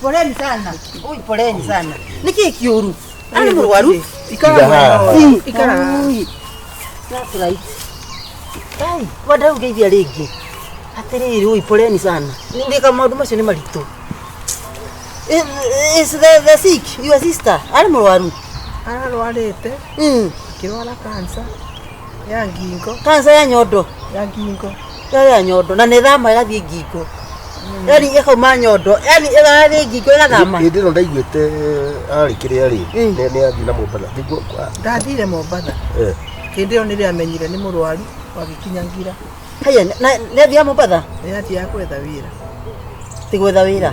Poleni sana. Ui poleni sana. Nĩkĩ kĩũru? Arĩ mũrwaru? Ikara Iga mwena haha. ũyũ. Ikara haha. Ui. That's right. Ai, wanda ũngeithia rĩngĩ. Atĩrĩrĩ, ui poleni sana. Ndĩka maũndũ macio nĩ maritũ. Is the sick your sister? Arĩ mũrwaru? Ararwarĩte akĩrwara cancer ya ngingo. Cancer ya nyondo. Ya ngingo. Ya nyondo na nĩ thama ĩgathiĩ ngingo. Yani ĩkauma nyondo, yani ĩgathiĩ ngingo ĩgathama. Hĩndĩ ĩno ndaiguĩte arĩ kĩrĩa rĩ nĩ athiĩ na Mombatha. Nĩguo Ndathire Mombatha. Hĩndĩ ĩyo nĩrĩo amenyire nĩ mũrwaru wagĩkinya ngira. Haya, nĩ athiaga Mombatha? Nĩ athiaga gwetha wĩra. Ti gwetha wĩra.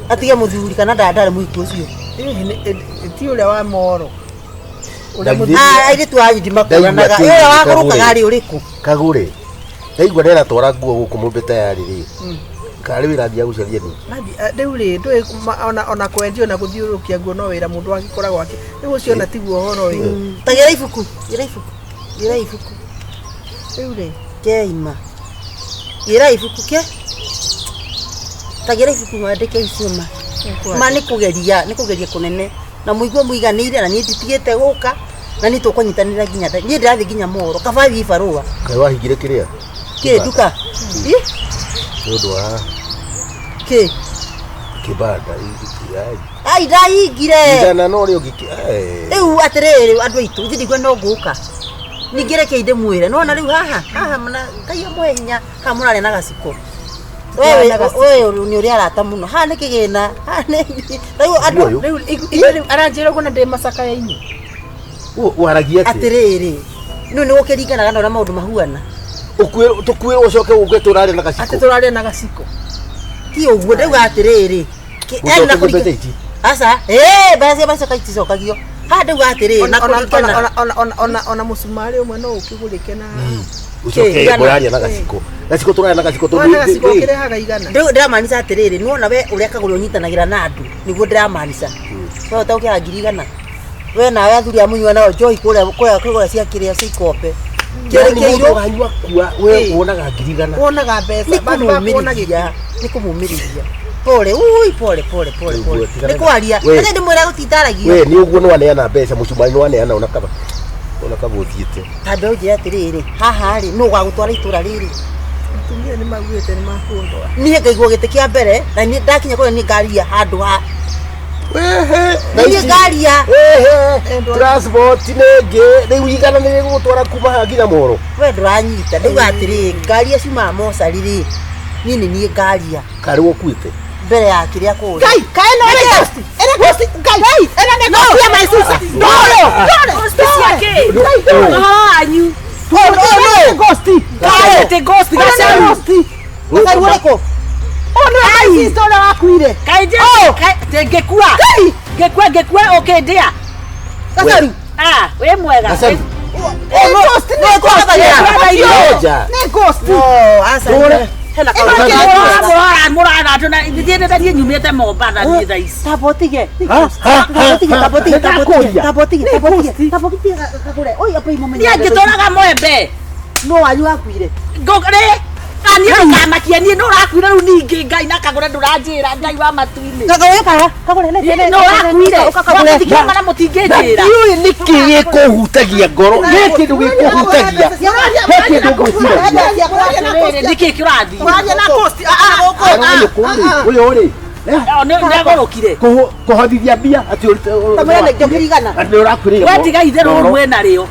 Atige mũthuri kana ndarĩ mũhiku ũcio. Ti ũrĩa wa moro. Ah, airĩtu a Ahindi makũranaga. Ũrĩa wagũrũkaga rĩ ũrĩkũ? Kagũre. Ndaigua nĩaratwara nguo gũkũ mũmbe tayarĩ rĩ. Karĩ wĩra athiaga gũcaria nĩ. Rĩu rĩ ndũĩ ona kwendio na gũthiũrũrũkia nguo no wĩra mũndũ agĩkoragwo akĩ. Rĩu ũcio ona tiguo ũhoro ĩ. Ta gĩra ibuku, gĩra ibuku. Gĩra ibuku. Rĩu rĩ. Keima. Gĩra ibuku ke. Ta gĩra ibuku mwandĩke icio ma. Ma nĩ kũgeria kũnene. Na mũigue mũiganĩire na niĩ nditigĩte gũka na niĩ tũkũnyitanĩra nginya niĩ ndĩrathiĩ nginya moro kaba thiĩ barũa. Kaĩ wahingire kĩrĩa? Kĩ nduka? Ĩ? Nĩ ũndũ wa Kĩ? kĩbanda Ai ndahingire. Igana no rĩo ngĩkĩ. Rĩu atĩrĩrĩ andũ aitũ ithuĩ ndikuona no ngũka. Ningĩ reke ndĩmwĩre nĩwona rĩu haha haha mna Ngai amũhe hinya haha mũrarĩa na gaciko. Wewe nĩ ũrĩ arata mũno haha nĩ kĩgĩna haha nĩ rĩu andũ rĩu rĩu aranjĩra ũguo na ndĩ macakaya-inĩ. Waragia atĩa? Atĩrĩrĩ nĩ nĩ gũkĩringanaga na ũrĩa maũndũ mahuana. Tũkuĩrwo ũcoke ũke tũrarĩa na gaciko. Atĩ tũrarĩa na gaciko. Ti ũguo ndauga atĩrĩrĩ. Aca, mbeca mbeca iticokagio. Haha ndauga atĩrĩrĩ na kũringana ona mũcumarĩ ũmwe no ũkĩgũrĩke na Ũcoke mũraria na gaciko. Gaciko tũraria na gaciko tondũ gaciko kĩrehaga igana. Rĩu ndĩramaanisha atĩrĩrĩ nĩwona we ũrĩa kagũrĩ ũnyitanagĩra na andũ nĩguo ndĩramaanisha. We ũtaũkĩraga ngiri igana. We nawe athuri a mũnyua nao njohi kũrĩa kũrĩa cia kĩrĩa cia ikombe. Kĩrĩkĩirwo wanyua kua we wonaga ngiri igana. Wonaga mbeca nĩ kũmũmĩrĩria. Pole, ui pole pole pole pole. Nĩ kwaria. Nĩ ndĩmwĩra gũtindaragia. We nĩ ũguo nĩwaneana mbeca mũcumarĩ nĩwaneana ona kaba. Ona kaba ũthiĩte. Tambe ũnjĩre atĩrĩrĩ, haha rĩ nũ ũgagũtwara itũra rĩrĩ? Atumia nĩ maugĩte nĩ makũndwara. Niĩ ngaigua gĩtĩ kĩa mbere na niĩ ndakinya kũrĩa niĩ ngaria handũ ha. Niĩ ngaria. Transport nĩ ĩngĩ rĩu igana nĩ rĩgũgũtwara kuma haha nginya Moro. We ndũranyita ndauga atĩrĩrĩ ngaria ciumaga mocarĩ rĩ niĩ nĩ niĩ ngaria. Karĩ ũkuĩte? Mbere ya kĩrĩa kũrĩa. Ngai, kaĩ no ĩrĩ ghost. Ĩrĩ ghost, Ngai. Ĩno nĩ ghost ya my sister. Ndore, ndore. Ghost cia kĩ? Ũhoro wanyu. Ndore, ghost. Kaĩ atĩ ghost gacaru. Gacaru ũrĩkũ? Ũyũ nĩwe my sister ũrĩa wakuire. Kaĩ ngĩkua. Ngĩkua ngĩkua ũkĩndĩa. Gacaru. Ah, wĩ mwega. Gacaru. Nĩ ghost, nĩ ghost. Nĩ ghost. No, aca. Hena kaũndũ. Mũrara andũ na ithuĩ nĩ nyumĩte Mombatha niĩ thaa ici. Tamba ũtige. Tamba ũtige, tamba ũtige, tamba ũtige, tamba ũtige, tamba ũtige, tamba ũtige kagũre. Oi, apa imũmenye. Niĩ ngĩtũraga mwembe. No wanyu wakuire. Rĩ. Niĩ ndũkamakie niĩ nĩ ũrakuire rĩu ningĩ Ngai na kagũre ndũranjĩra Ngai wa matu-inĩ. Kagũre kaha kagũre nete Nĩ ũrakuire. Mũtingĩona na mũtingĩnjĩra. Ndiũĩ nĩkĩ gĩkũhutagia ngoro he kĩndũ gĩkũhutagia he kĩndũ ngwĩciragia. Atĩrĩrĩ, nĩkĩ kĩrathiĩ? Ũraria na cost. Ah ah. Aranyũkwa rĩ ũyũ rĩ Nĩ agũrũkire. kũhothithia mbia atĩ Kamũra nĩ njoki igana. atĩ nĩ ũrakuĩrĩire We tiga itherũ rĩu mwĩna rĩo.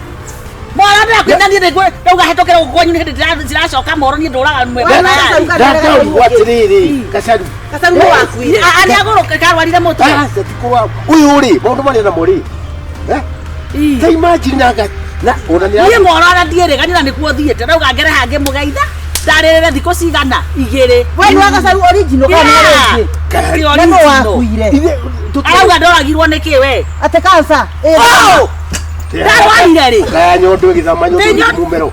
Moro ndĩrakwĩra niĩ nĩngũ ndauga hetũkĩra gũkũ kwanyu nĩ hĩndĩ ndĩracoka moro niĩ ndũraga mwena. Ndakaigua atĩrĩrĩ Gacaru. Gacaru nĩ wakuire. Nĩ agũrũka karwarire mũtwe. Aca ti kũrwara. Ũyũ rĩ maũndũ marĩa namo rĩ ta imagine na na ona nĩ Niĩ moro ona ndiĩrĩga niĩ na nĩkuo thiĩte ndauga ngere hangĩ mũgeitha ndarĩrĩre thikũ cigana igĩrĩ. We nĩ wa Gacaru original kana nĩ rĩngĩ? Ti Na nĩ original. wakuire. Arauga ndoragirwo nĩkĩ we? Atĩ cancer. Oh! Ndarwarire rĩ? Kaya nyondo ĩgĩthama nyondo Nĩ nyondo- mumero.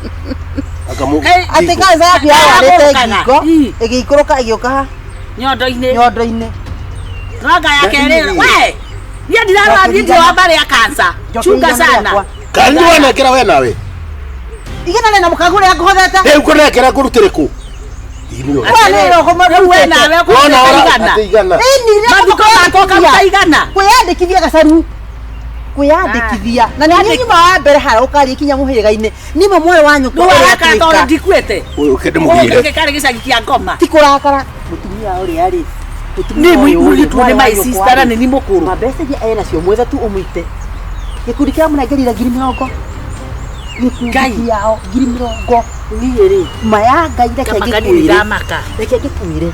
Akamu. Atĩ cancer yaku yawarĩte Ndaragũrũkaga. ngingo Ii. ĩgĩikũrũka ĩgĩũka ha Nyondo-inĩ. nyondo-inĩ. Ranga ya kerĩ we. Niĩ ndirarwara niĩ ndirĩ wa mbarĩ ya cancer. Chunga sana. Kani wanekera we nawe. Igana rĩ na mũkagũre ngũhotete. Rĩu kũnekera ngũrutĩre kũ? We nĩ roho Rĩu we nawe Wona ũkũruta ora igana. atĩ igana. Ĩni Mathiko makwa ũkaruta igana. Kwĩyandĩkithia Gacaru. Kwĩyandĩkithia. Na nĩ nyuma wa mbere harĩa ũkaria kinya mũhĩrĩga-inĩ. Nĩmwe mwarĩ wa nyũkwa Rĩu ũrĩa arakara tondũ atuĩka. ndikuĩte. Ũyũ kĩndũ mũgire. Gũkũ karĩ gĩcagi kĩa ngoma. Ti kũrakara. Mũtumia ũrĩa rĩ. Nĩ mũirĩtu nĩ my sister na nĩ niĩ mũkũrũ. Mambeca iria ena cio mwethe tu ũmũite. Gĩkundi kĩa mũnengerire 20,000. Gĩkundi Ngai. kĩao 20,000. Niĩ rĩ ma ya Ngai reke Kamaka niĩ ngĩkwĩre. ndiramaka. Reke ngĩkwĩre.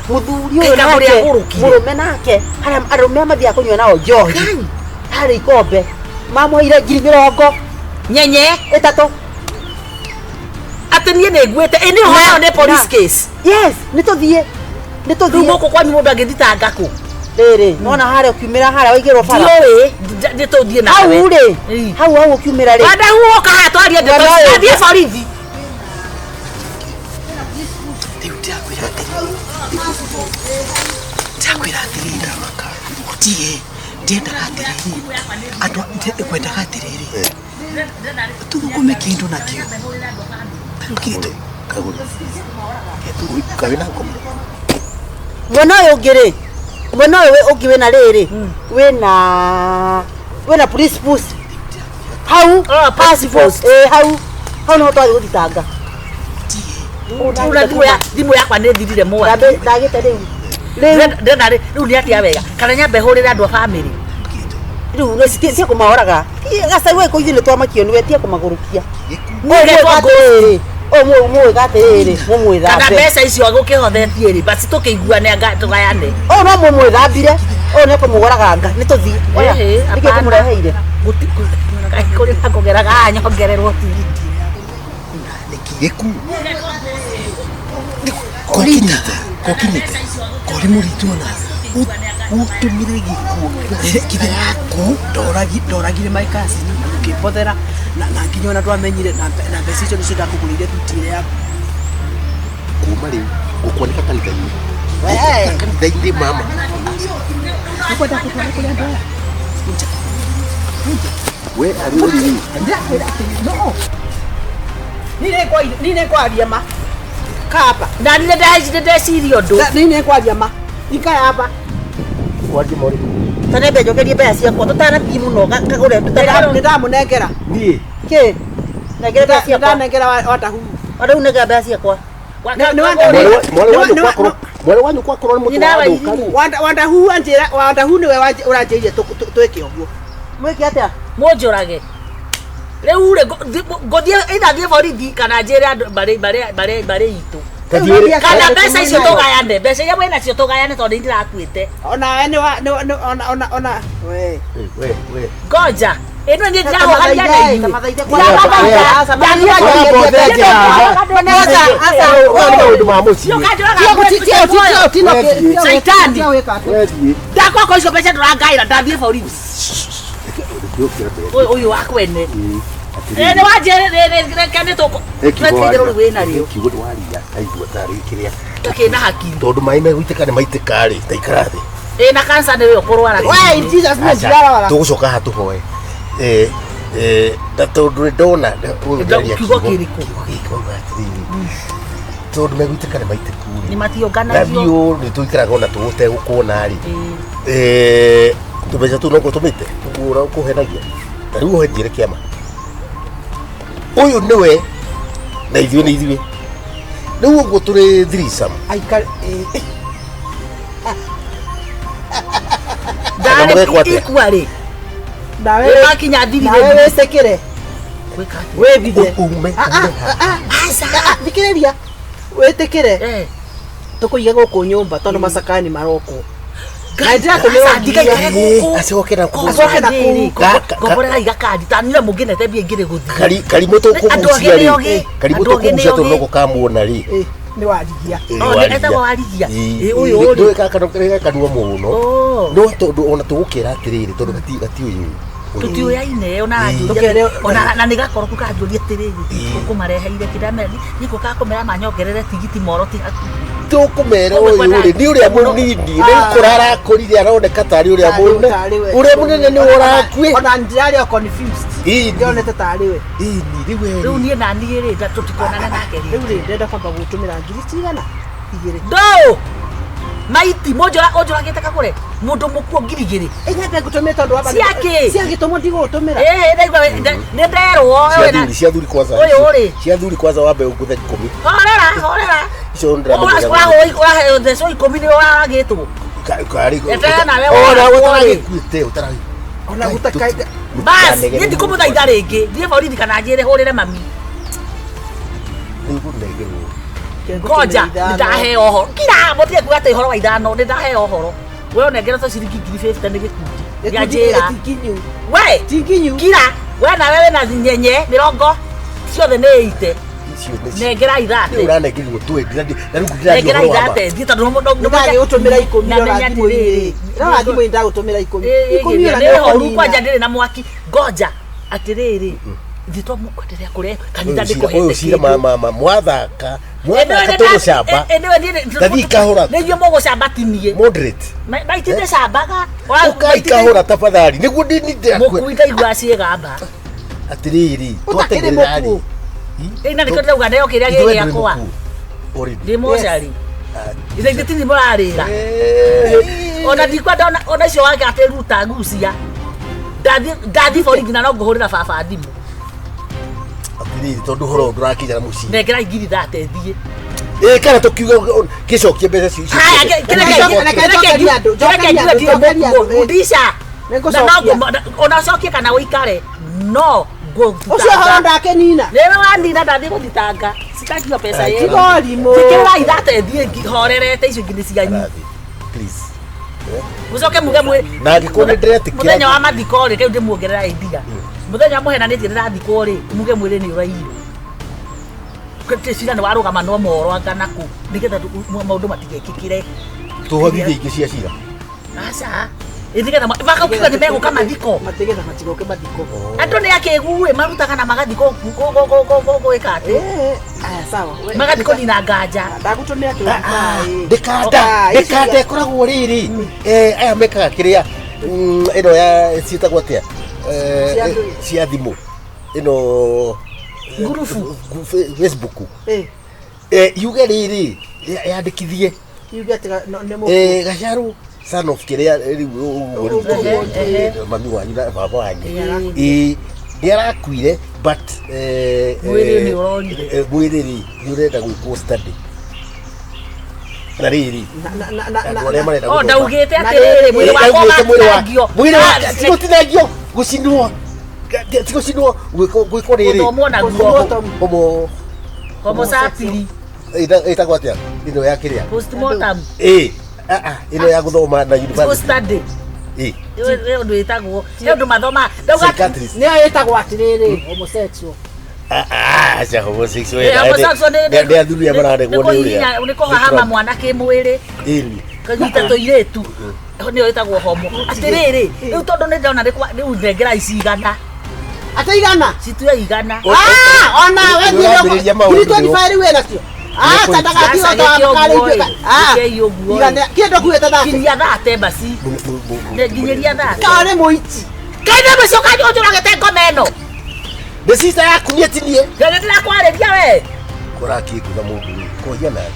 Mũthuri Ngai ũyũ kagũre nake agũrũkire. mũrũme nake harĩa arũme mathiaga kũnyua nao njohi harĩ ikombe mamũheire 20,000 Nyenye. 3. Atĩ niĩ nĩ nguĩte. Ĩ nĩ ũhoro nĩ police case. Yes, nĩ tũthiĩ nĩ Rĩu tũthiĩ gũkũ kwanyu mũndũ angĩthitanga kũ? rĩrĩ nona harĩa ũkiumĩra harĩa waigĩrwo bara Ndiũĩ nĩ tũthiĩ hau nawe. rĩ Ii. hau hau ũkiumĩra rĩ Wanda huoka haha twarie ndeto Wanda ici. ũyũ. Ndathiĩ borithi. Rĩu ndĩrakwĩra atĩrĩrĩ ndĩrakwĩra atĩrĩrĩ ũtige ndiendaga atĩrĩrĩ andũ ngwendaga atĩrĩrĩ tũthũkũme kĩndũ nakĩo tarĩu kĩndũ Kagũre. Kawe na ngoma. Mwena ũyũ ũngĩ rĩ mwena ũyũ ũngĩ wĩna rĩrĩ wĩna wĩna police post hau Ah, police post. ĩ hau hau nĩho twathiĩ gũthitanga. Rĩu na thimũ yakwa nĩ thirire mwaki. Ndagĩte rĩu rĩu Ndĩrenda rĩ rĩu nĩ atĩa wega kana nyambe hũrĩre andũ a bamĩrĩ. Rĩu tia kũmahoraga Gacaru ĩkũ ithuĩ nĩ twamakio nĩwe tia kũmagũrũkia. Mũgetwo Atĩrĩrĩ ũyũ mũwĩga atĩrĩrĩ Kana mũmwĩthambe mbeca icio agũkĩhothetie rĩ basi tũkĩiguane anga tũgayane. ũyũ no mũmwĩthambire ũyũ nĩ kũmũgũraganga nĩ tũthiĩ oya Ĩhĩ, nĩkĩo hapana. tũmũreheire. Kũrĩ na kũgeraga haha nyongererwo tigiti. Gĩku. Kokinyite. Kokinyite. Kori mũritũ ona Ũtũmire gĩkuũ kithe yaku ndoragire my cousin ũkĩmbothera na nginya ona ndwamenyire na mbeca icio nĩcio ndakũgũrĩire thuti ĩrĩa yaku. Kuma rĩu ngũkwanĩka kanitha-inĩ. Kanitha-inĩ mama. Nĩkwenda kũtwara kũrĩ andũ aya. We arĩ ũrĩ. Ndĩrakwĩra atĩrĩ no Niĩ nĩ ngwaria ma. Kaba. Na niĩ nĩ ndeciria ũndũ. Niĩ nĩ ngwaria ma. Ikaya hapa. Wathi mori. Tanembe njokerie mbeca ciakwa tũtanathiĩ mũno kagũre Nĩ ndamũnengera. Niĩ. Kĩ nengere mbeca Nĩ ciakwa ndanengera watahu. rĩu nengera mbeca ciakwa. Mwarĩ wa nyũkwa akorwo mwarĩ wa nyũkwa akorwo nĩ mũtwe Nyina wa wa thũka irimũ. rĩ. Wandahu anjĩra wandahu nĩwe ũranjĩrire twĩke ũguo. Mwĩke atĩa? Mũnjũrage. Rĩu rĩ ngũthiĩ either thiĩ borithi kana njĩre andũ mbarĩ itũ. Tathiĩ Kana mbeca icio tũgayane mbeca iria mwĩ nacio tũgayane tondũ nĩ ndĩrakuĩte. Ona we nĩ ona ona ona we. We we. Ngoja. Ĩno niĩ ndĩrahohania na inyuĩ. Ũyũ nĩ maũndũ ma mũciĩ. Shaitani. We thiĩ. Ndakwakwa icio mbeca ndũrangaĩra ndathiĩ borithi. Ũyũ ũyũ wa kwene. Atĩrĩrĩ. Nĩ wanjĩrĩ reke nĩ tũkũ. Twetereire rũrũ wĩna rĩo. Kiugo nĩ waria aigua tarĩ kĩrĩa Tũkĩna hakiri. tondũ maĩ megũitĩka nĩ maitĩka rĩ taikara thĩ. Ĩ na cancer nĩwe ũkũrwara. We in Jesus name ndirarwara. Tũgũcoka haha tũhoe. Na tondũ nĩ ndona Kiugo kĩrĩkũ? Kiugo gĩkĩ wauga atĩrĩrĩ. Tondũ megũitĩka nĩ maitĩku Nĩ rĩ. Na matiũnganagio. biũ nĩ tũikaraga ona tũgũtegũkuona rĩ. Ĩĩ. Eh, tũbeca tũu noguo tũmĩte ũguo ũkũhenagia ta rĩu ũhe njĩre kĩama ũyũ nĩwe na ithuĩ nĩ ithuĩ rĩu ũguo tũrĩ threesome. Aikare Kana mũgekwo Ndarĩ atĩa? ikua rĩ. Nawe Wakinya thiri nawe rĩ. wĩtĩkĩre Gwĩka atĩa? wĩthithe. Ume Ah, ah, ah, thikĩrĩria wĩtĩkĩre Eh. tũkũige gũkũ nyũmba tondũ macakaya nĩ marokwo na Aca, ndĩratũmĩrwo ndigaikare gũkũ. Acoke na kũu. Acoke na kũu. Ngomborera igakandi tanire mũngĩnete mbia ingĩrĩ gũthiĩ. Karimũ Andũ tũkũgucia angĩ nĩ rĩ ogĩ. karimũ Andũ angĩ nĩ tũkũgucia tondũ ogĩ. noko kamuona rĩ. Nĩ warigia. Oh, nĩ etagwo Warigia. Ĩ, ũyũ rĩ. Ndũĩ gaka kanua mũno Oh. no tondũ ona tũgũkĩra atĩrĩrĩ tondũ gatiũĩ Tũtiũyaine ona Ĩĩ. aranjũria ona na nĩ gakoroku kanjũria atĩrĩrĩ ũkũmareheire kĩndamera nĩkũ kakũmera manyongerere tigiti moro ti hakuhĩ. Tũkũmera Ũguo ũyũ rĩ nĩ ũrĩa mũno. mũnini nĩ kũra arakũrire aroneka tarĩ ũrĩa mũnene ũrĩa mũnene nĩ ũrakue. Ona ndirarĩ o confused. Ĩĩ. Ndionete tarĩ we. Ĩni rĩu Rĩu we niĩ na niĩ rĩ tũtikonana nake Rĩu rĩ. rĩ ndĩrenda kwamba gũtũmĩra ngiri cigana igĩrĩ. Ndũ maiti mũnjũra ũnjũragĩte kagũre mũndũ mũkuo 2000. Ĩ nyambe ngũtũmĩre tondũ wamba Ciakĩ? cia gĩtũmwo ndigũgũtũmĩra. Ĩ ndaigua nĩ nderwo cia thuri cia thuri kwanza Ũyũ rĩ. cia thuri kwanza wambe ũngũthe 10. Horera horera. Icio ndĩramenya. Ũraheo thecwo 10 nĩ ũragĩtwo. Karĩ Eterera nawe ona wona- ũtaragĩkuĩte ũtaragĩ Ona gũtakaida. Bas, niĩ ndikũmũthaitha rĩngĩ thiĩ borithi kana njĩre hũrĩre mami. Nĩngũnengerwo. Ngoja nĩ ndaheo ũhoro kira mũtige kuga atĩ ũhoro wa ithano nĩ ndaheo ũhoro we ũnengeretwo ciringi 50,000 nĩ gĩkundi nĩanjĩra Tinginyu. we Tinginyu. kira we nawe wĩna nyenye mĩrongo ciothe nĩ ite Icio nĩ nengera nĩ ithate ũranengerirwo twendi na na rĩu ndĩraria nengera ũhoro wa ma. ithate thiĩ tondũ Ndagĩgũtũmĩra 10 na rora menya thimũ-inĩ. atĩrĩrĩ Rora thimũ-inĩ ndagũtũmĩra 10. 10 ona nĩ horu nĩũkũnina. kwanja ndĩrĩ na mwaki ngoja atĩrĩrĩ ithuĩ twamũkwenderea kũrĩa kanitha Ũyũ cira- ũyũ ndĩkũhete cira ma mwathaka mwathaka tũgũcamba Thathiĩ kahora. nä inyuä må gå camba tinie moderate maiti ndä cambaga ũkai kahora tafadhali nĩguo må kui ndaigua ciägamba atĩrĩrĩ Ũtakĩrĩ twatengerera rĩ mũkuũ. ä na nä kä o ndärauga ndeo kä rä a gä gä akwa ndä mocarä ithe ithe tini må rarä ra ona ndikwenda ona icio wake atä ruta gucia ndathi borithi na no ngå hå rä ra baba thimå atĩrĩrĩ tondũ ũhoro ũyũ ndũrakinya na mũciĩ nengera ngiri thate thiä ĩ kana tũkiuga gĩcokie mbeca icio Haya, Reke njokerie andũ, njokerie andũ, njokerie andũ, ĩ. rudisha Nĩngũcokia. ona ũcokie kana ũikare no Ũcio ũhoro ndakenina. rĩrĩ wanina ndathiĩ gũthitanga citakio mbeca Ai, ĩyo Tiga ũrimũ. njĩkĩrĩra ithate thiĩ horerete icio ingĩ nĩ cianyu Please. mũcoke muge mwĩ Na angĩkorwo nĩ ndĩretĩkĩra mũthenya wa mathiko rĩ kĩu ndĩmuongerera idea mũthenya mũhenanĩtie ndĩrathikwo rĩ muge mwĩrĩ nĩ ũrairwo cira nĩ warũgama no moro anga nakũ nĩgetha maũndũ matigekĩkĩre tũhothithie ingĩ cia cira aca ĩ nĩgetha makauga nĩ megũka mathiko Matigĩtha matigoke mathiko. andũ nĩ akĩgu ĩ marutaga na magathiko gwĩka atĩ Eh, aya sawa. We- magathi kũnina nganja Ndagũtũmĩra 25. ndĩkanda Ah, icio ndĩkanda ĩkoragwo rĩrĩ eh, aya mekaga kĩrĩa ĩno ya ciĩtagwo atĩa Eh, Cia ndũĩ. cia thimũ ĩno Ngurubu. Facebook Eh, Eh, yuge rĩrĩ yandĩkithie yuge atĩ nĩ mũkuũ. Eh, gacaru son of kĩrĩa rĩu ũguo rĩu Ehe, ehe. mami wanyu na baba wanyu Ĩĩ. ĩĩ nĩ arakuire but eh, Mwĩrĩ eh, nĩ ũrorire. eh, mwĩrĩ rĩ nĩ ũrenda gwĩkwo study na rĩrĩ Na- na- na- na- andũ arĩa na- marenda o gũthoma. ndaugĩte Na atĩrĩrĩ rĩrĩ, mwĩrĩ Ĩĩ, wakwa ndaugĩte mwĩrĩ wa- ũgatinangio mwĩrĩ wa ti gũtinangio gũcinwo ti gũcinwo gwĩkwo rĩrĩ Gũthomwo naguo. Gũthomwo. homo homo sapiri ĩtagwo atĩa ĩno ya kĩrĩa postmortem ĩĩ ah, ah, ĩno ya gũthoma na university study ĩĩ nĩ ũndũ wĩtagwo nĩ ũndũ mathoma ndauga psychiatrist Nĩyo ĩtagwo atĩrĩrĩ homosexual. Ah, ah, aca homosexual Eh, homosexual nĩ athuri arĩa mararegwo nĩ ũrĩa nĩ kũhahama mwana kĩmwĩrĩ ĩni kanyita tũirĩtu nĩyo ĩtagwo homo atĩrĩrĩ rĩu tondũ nĩ ndona rĩu nengera ici igana Atĩ igana? citue igana Ah, ona we Nĩ ũrambĩrĩria maũndũ ngiri 25 rĩu wĩnacio. Ah, ta ndagatigwo Aca, ta gĩke ũguo karĩithio ĩ, ka- Ah, gĩkei ũguo ĩ. igana- kĩndũ kuĩte thate. kinyia thate basi nginyiria thate Ka nĩ mũici. kaine mũcio kanjũragĩte ngoma ĩno nĩ sister yaku nĩ atinie nĩ ndĩrakwarĩria we kũrakĩngutha mũndũ rĩ Kwaria nake.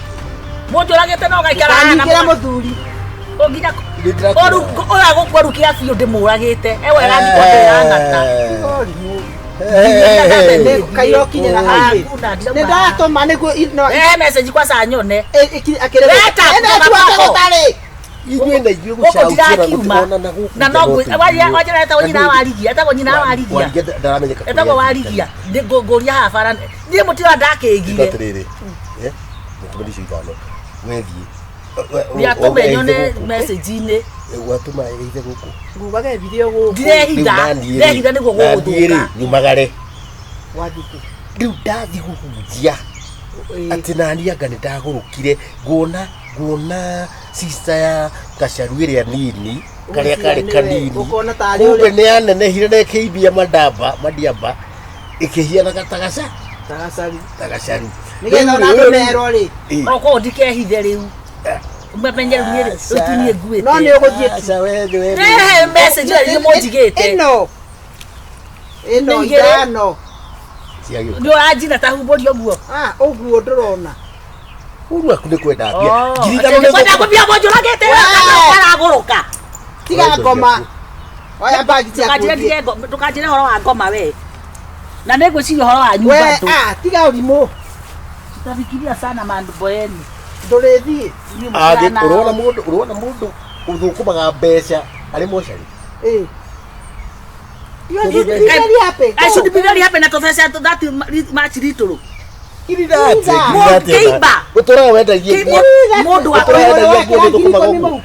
Mũnjũragĩte no gaikara haha na Ndũkanyitĩre mũthuri. nginya Nĩ ndĩrakwĩra. ũyũ agũkwarũkia biũ ndĩmũragĩte ewe ĩrathiĩ kwambĩrĩra ng'ata. Kaira ũkinyĩra highway. Hakuna, Nĩ ndatũma nĩguo no Eh, message kwa saa nyone. akĩrĩ. Weta, Ĩno tu kwako. Inyuĩ na ithuĩ Gũkũ gũcaũkĩra ndirakiuma. gũtirona na gũkũ Na no wanjĩra etagwo nyina wa Rigia, etagwo nyina wa Rigia. Warigia ndaramenyeka kũrĩa Etagwo wa athiĩte. Rigia. Ngũria haha bara. Niĩ mũtira ndakĩgire. Tiga atĩrĩrĩ, eh, mũtũme icio ithano wethiĩ Ndiatũme nyone message-inĩ. Watũma ĩithe gũkũ. Ngugaga ethire gũkũ. Ndirehitha, ndehitha nĩguo gũgũthũka. Nyumagare Wathiĩ kũ? rĩu ndathiĩ kũhunjia atĩ nani anga nĩ ndagũrũkire nguona sister ya gacaru ĩrĩa nini karĩa karĩ Ũgeciria nĩwe, kanini ũkona tarĩ kumbe ũrĩa- nĩ yanenehire na ĩkĩimbia mandamba madiamba ĩkĩhianaga ta gaca Tagacari. ta gacaru. Nĩgetha ona andũ merwo rĩ. Ĩ. Okorwo ndikehithe rĩu. Mamenye rĩu niĩ rĩu ti niĩ nguĩte. No nĩ ũgũthiĩ tu. Aca, we, we, Rehe message ĩyo nĩ mũnjigĩte. Ĩno. Ĩno Nĩ igĩrĩ. ithano. Ciagĩũka. Nĩ ũranjina ta humbũri ũguo. Ah, ũguo ndũrona. Ũru aku nĩ kwenda mbia. Oh, Ngiri atĩ ithano nĩ nĩ kwenda thũkũma. kũmbia mũnjũragĩte aragũrũka. Tiga ngoma. Oya mbagi ciaku Ndũkanjĩre ũthiĩ. ndige ndũkanjĩre ũhoro wa ngoma we. Na nĩ ngwĩciria ũhoro wa nyumba We, tu. ah, tiga ũrimũ. Tutafikiria sana mambo yenu. Ndũrĩthiĩ. Niĩ Angĩ mũtirana- ũrona mũndũ ũthũkũmaga mbeca arĩ mocarĩ. Ĩ. You should be very happy. I should be very happy na tũbeca that much little. Kĩimba. Ũtũraga wendagie nguo. Mũndũ wa Ũtũraga wendagia nguo ũthũkũmaga ũguo.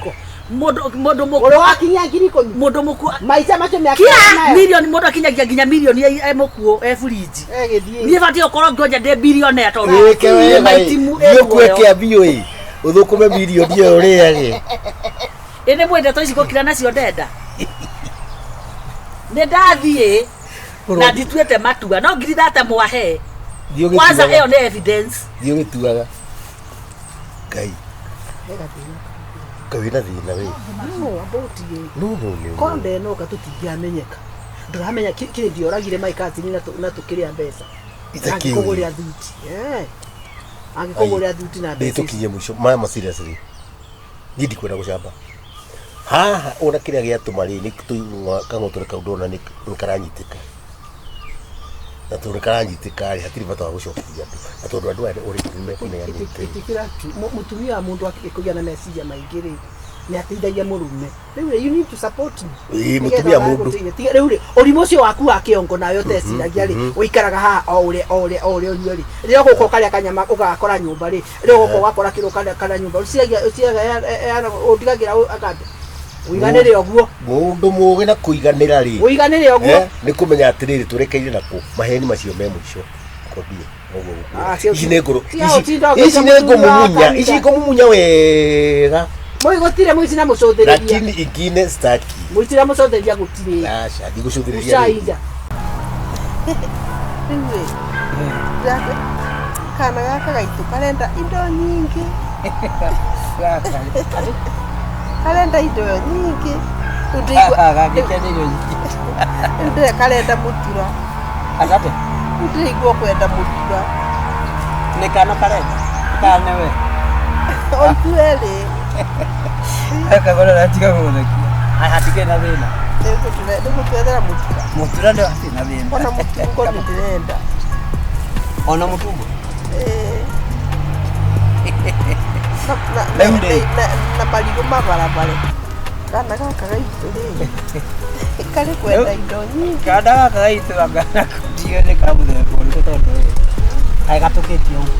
mũndũ mũndũ Ũrĩa mũkuũ wakinyia 10,000. mũndũ mũkuũ Maica macio mĩaka kira nayo. milioni mũndũ akinyagia nginya milioni e mũkuũ e burinji. Egĩthiĩ. Niĩ batiĩ gũkorwo ngĩonja ndĩ bilionea tondũ Wĩke wega ĩ. maitimu Thiĩ ũkue kĩambio ĩ. Ũthũkũme mirioni ĩyo ũrĩage. Ĩ nĩ mwĩ ndeto ici gũkira nacio ndenda. Nĩ ndathiĩ na ndituĩte matua no 30,000 mwahe. Thiĩ Kwanza ũgĩtuaga. ĩyo nĩ evidence. Thiĩ ũgĩtuaga. Ngai. Ngai wĩna thĩna we. No, about you. No no no. Korwo ndenoka tũtingĩamenyeka. Ndũramenya kĩrĩ ndioragire my cousin na tũkĩrĩa mbeca. Itakĩũĩ. Angĩkũgũrĩra thuti. Eh. Angĩkũgũrĩra thuti na Ndĩ mbeca. ici. tũkinyie mũico mama seriously. Niĩ ndikwenda gũcamba. Haha ona kĩrĩa gĩatũma rĩ nĩ kang'otore kau ndona nĩ karanyitĩka. Na tondũ nĩ karanyitĩka rĩ hatirĩ bata wa gũcokeria andũ. Na tondũ andũ aya already nĩ mekũneanĩte. Ĩtĩkĩra tu mũtumia wa mũndũ akĩgĩa na meciria maingĩ rĩ nĩ ateithagia mũrũme. Rĩu rĩ, you need to support me. Ĩĩ, Nĩgetha mũtumia mũndũ. ũgagũteithia. Tiga rĩu rĩ, ũrimũ ũcio waku wa kĩongo nawe ũteciragia rĩ, ũikaraga haha o ũrĩa o ũrĩa o ũrĩa ũnyue rĩ. Rĩrĩa ũgũka ũkarĩa kanyama ũgakora nyũmba rĩ, rĩrĩa ũgũka ũgakora kĩrĩa ũkarĩa kana nyũmba, ũciragia ũciragia ũndigagĩra akambia. Ũiganĩre ũguo. Mũndũ mũgĩ na kũiganĩra rĩ. Ũiganĩre ũguo. Eh, nĩ kũmenya atĩrĩrĩ tũrekeire nakũ maheni macio me mũico kwambie noguo Ah, gũkwĩra. cio- Ici nĩ ngũrũ cia ũtinda ũgĩte ici nĩ mũtumia wa ngũmumunya kanitha. ici ngũmumunya wega Mũi gũtirĩ mũici na mũcũthĩrĩria. lakini ingine staki Mũici na mũcũthĩrĩria gũtirĩ. aca ndigũcũthĩrĩria rĩngĩ. Ucaija. Rĩu rĩ, kana gaka gaitũ karenda indo nyingĩ, karenda indo nyingĩ. Rĩu rĩu ndĩre karenda mũtura, Asante. rĩu ndĩraigua kwenda mũtura. Nĩ kana karenda kana nĩwe O ithuerĩ kagora ratiga gũgũthekia hatikĩrĩ na thĩna nĩgũtwethera mũtura, mũtura nĩ hatirĩ na thĩna ona mũtungo nĩ ndĩrenda. ona mũtungo Ĩĩ. Rĩu rĩ. Na marigũ mabarabare. Kana gaka gaitũ rĩ, karĩ kwenda indo nyingĩ. kana gaka gaitũ anga ndio nĩ ka mũthemba ũrĩkũ tondũ rĩ kaĩ gatũkĩtie ũguo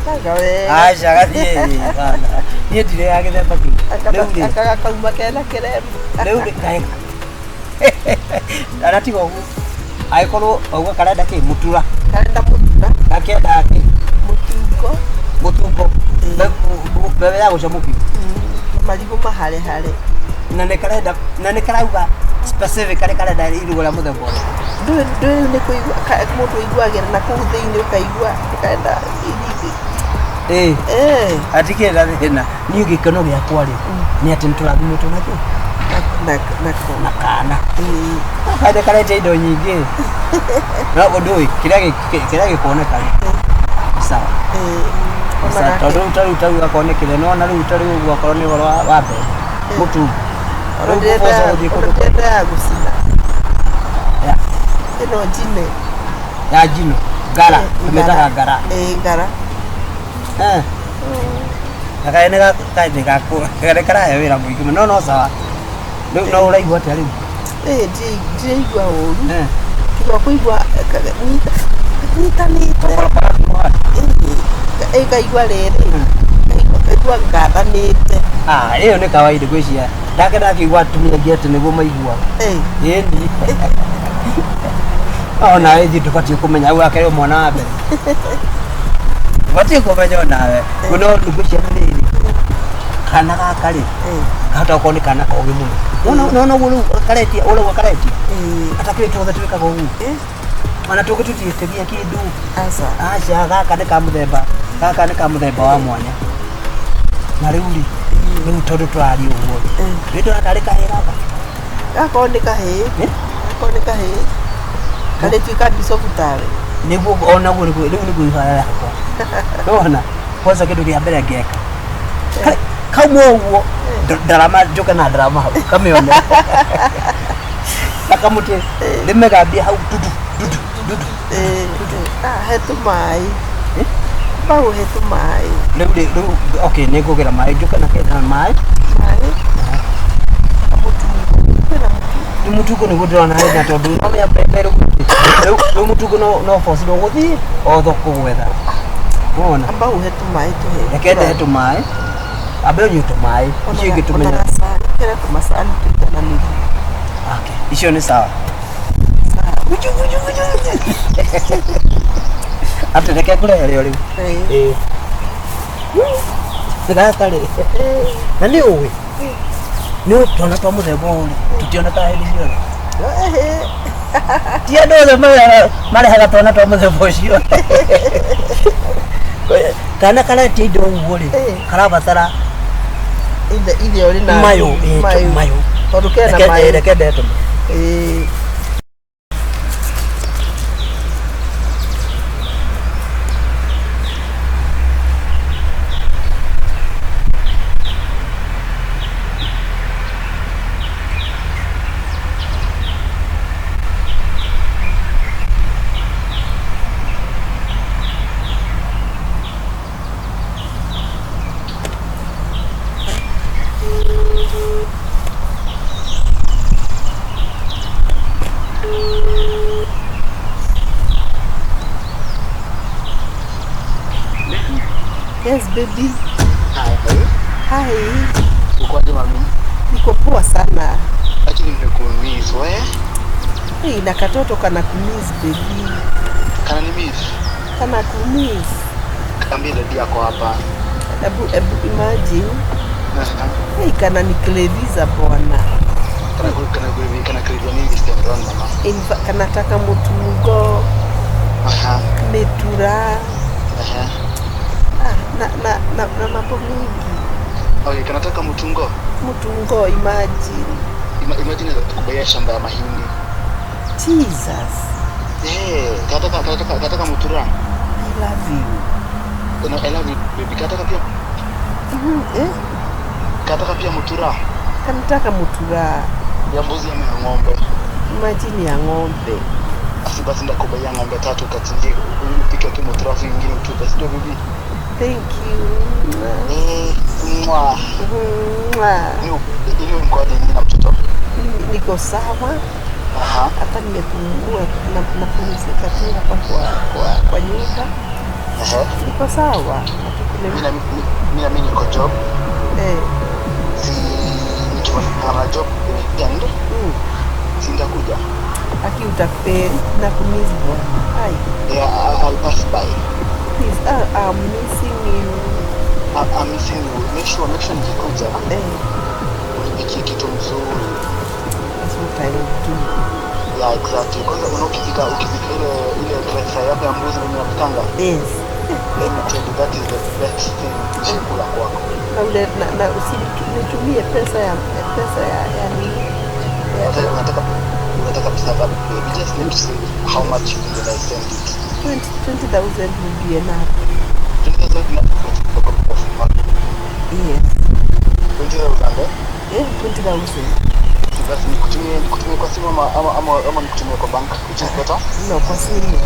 Kanga wega. aca gathiĩ bana niĩ ndirĩ ya gĩthemba kĩu rĩu rĩ Aka gakauma kena kĩremba. rĩu rĩ kaĩ aratiga ũguo angĩkorwo auga karenda kĩ mũtura Karenda mũtura, gakĩendaga kĩ mũtungo, mũtungo mbembe ya gũcamũkio marigũ maharehare. na nĩ karenda na nĩ karauga specific karĩ karenda irigũ rĩa mũthemba ũrĩkũ Ndũĩ rĩu nĩ kũigua mũndũ aiguagĩra na kũu thĩinĩ ũkaigua ũkaenda irio. ĩĩ Eh, hatikĩrĩ na thĩna niĩ gĩkeno gĩakwa rĩ nĩ atĩ nĩtũrathimĩtwo nakĩo nako. na kana Ĩĩ. kaende karetia indo nyingĩ no ũndũ ũyũ kĩrĩa gĩkuoneka rĩ sawa Ĩĩ. Ona Sa gake. tondũ rĩu ta rĩu ta rĩu akorwo nĩ kĩrĩa nĩwona rĩu ta rĩu ũguo akorwo nĩ ũhoro wa mbembe mũtu Ona rĩu ndĩrenda ũboco gũthiĩ ona kũndũ ndĩrenda ya gũcina. Ya. Ĩno njine. Ya njino ngara Eh, tũmĩtaga ngara. Ĩĩ ngara. Eh. Na kaĩ nĩ kaĩ nĩ gaku nĩ karahe wĩra mũingĩ mũno no sawa. Rĩu no ũraigua atĩa rĩu? Ĩĩ ndiraigua ũru. Eh. Tiga kũigua nyitanĩte. Ĩĩ ngaigua rĩrĩ. Ngaigua ngathanĩte. Ah, ĩyo nĩ kawaida ngwĩciria. Ndake ndakĩigua atumia aingĩ atĩ nĩguo maiguaga. Ĩĩ. Ĩni. Ona ithuĩ tũbatiĩ kũmenya au akerwo mwana wa mbere. Tũbatiĩ kũmenya onawe. No ngwĩciria nĩ rĩrĩ. Kana gaka rĩ, kahota gũkorwo nĩ kana kogĩ mũno. Nona ũguo rĩu karetia, ũraigua karetia. Atakĩrĩ tuothe twĩkaga ũguo. Ona tũngĩ tũtiĩtagia kĩndũ. Aca. Aca gaka nĩ ka mũthemba, gaka nĩ ka mũthemba wa mwanya. Na rĩu rĩ, rĩu tondũ tũraria ũguo rĩ, rĩ ndona tarĩ kahĩĩ gaka. Gakorwo nĩ kahĩĩ. Gakorwo nĩ kahĩĩ. Karĩtuĩka bicobu tawe. Nĩguo onaguo nĩguo rĩu nĩguo ihoya yakwa. Nĩwona kwanza kĩndũ kĩa mbere ngeka. Kauma ũguo ndarama njũke na ndarama hau kamĩone. Na kamũtĩ ndĩmĩgambie hau dudu dudu dudu. He tũmaĩ. Bau he tũmaĩ. Rĩu rĩ rĩu okay nĩngũgĩra maĩ njũke na kĩna maĩ. Maĩ. Kamũtungo. Kwĩna mũtungo. Rĩu mũtungo nĩguo ndĩrona hena tondũ no mĩa mbembe rĩu rĩu mũtungo no force gũthiĩ o thoko gwetha. Wona. Amba ũhe tũmaĩ tũhe. Reke ndehe tũmaĩ. Ambe ũnyue tũmaĩ. Icio ingĩ Ona tũmenya. gacani. Kere tũmacani tũigananĩrie. Okay. Icio nĩ sawa. Atĩ reke ngũrehere o rĩu. Ĩĩ. Gaka rĩ. Na nĩ ũĩ. Nĩ twana twa mũthemba ũyũ rĩ, tũtionekaga hĩndĩ ciothe. Ti andũ othe marehaga twana twa mũthemba ũcio. Kana karetia indo ũguo rĩ, karabatara Ithe ũrĩ na mayũ, ĩĩ, mayũ. Tondũ kena mayũ. Reke ndehe tũmaĩ. Ĩĩ. Yes baby. Hi. Hi. Uko aje mami? Niko poa sana. Lakini nimekumiss we. Hey, na katoto kana kumiss baby. Kana ni miss? Kana kumiss. Kaambia dadi yako hapa. Ebu imagine. Hey, kana niklediza bwana. Kana klediza nini this time round mama? Kanataka mutungo. Aha. Metura. Aha. Ah, na mambo mingi. Okay, kanataka mutungo. Mutungo, imagine. Imagine kubaya shamba ya mahindi. Jesus. Eh, kanataka mutura. I love you. No, I love you baby. Kanataka pia. Eh? Kanataka pia mutura. Kanataka mutura. Ya mbuzi ama ya ng'ombe. Imagine ya ng'ombe. Asi basi ndakubaya ng'ombe tatu ukachinjie upike tu mutura afu nyingine utupe, si ndio bibi? Thank you. Mwah. Mwah. Hiyo mkoaje nyinyi na mtoto? Niko sawa. Aha. Hata nimepumua na napumzika tu hapa kwa nyumba. Aha. Niko sawa. Mimi niko job. Eh. Si nikimaliza na job weekend. Si nitakuja. Aki utapeli na kumiss bwana. Hi. Yeah, I'll pass by. Please, I'm missing you. I'm missing you. Make sure nikikuja. Unipikie kitu mzuri. That's what I will do. Yeah, exactly. Kwanza ukipika ile dry fry yako ya mbuzi mimi napikanga. Yes. Let me tell you, that is the best thing nishakula kwako. Na usinitumie pesa ya nini? Unataka pesa ngapi? You just need to say how much you need and I send it. 20,000 will be enough. 20,000 Yes. 20,000 eh? Eh, 20,000. Basi nikutumie kwa simu ama nikutumie kwa bank, which is better? No, kwa simu.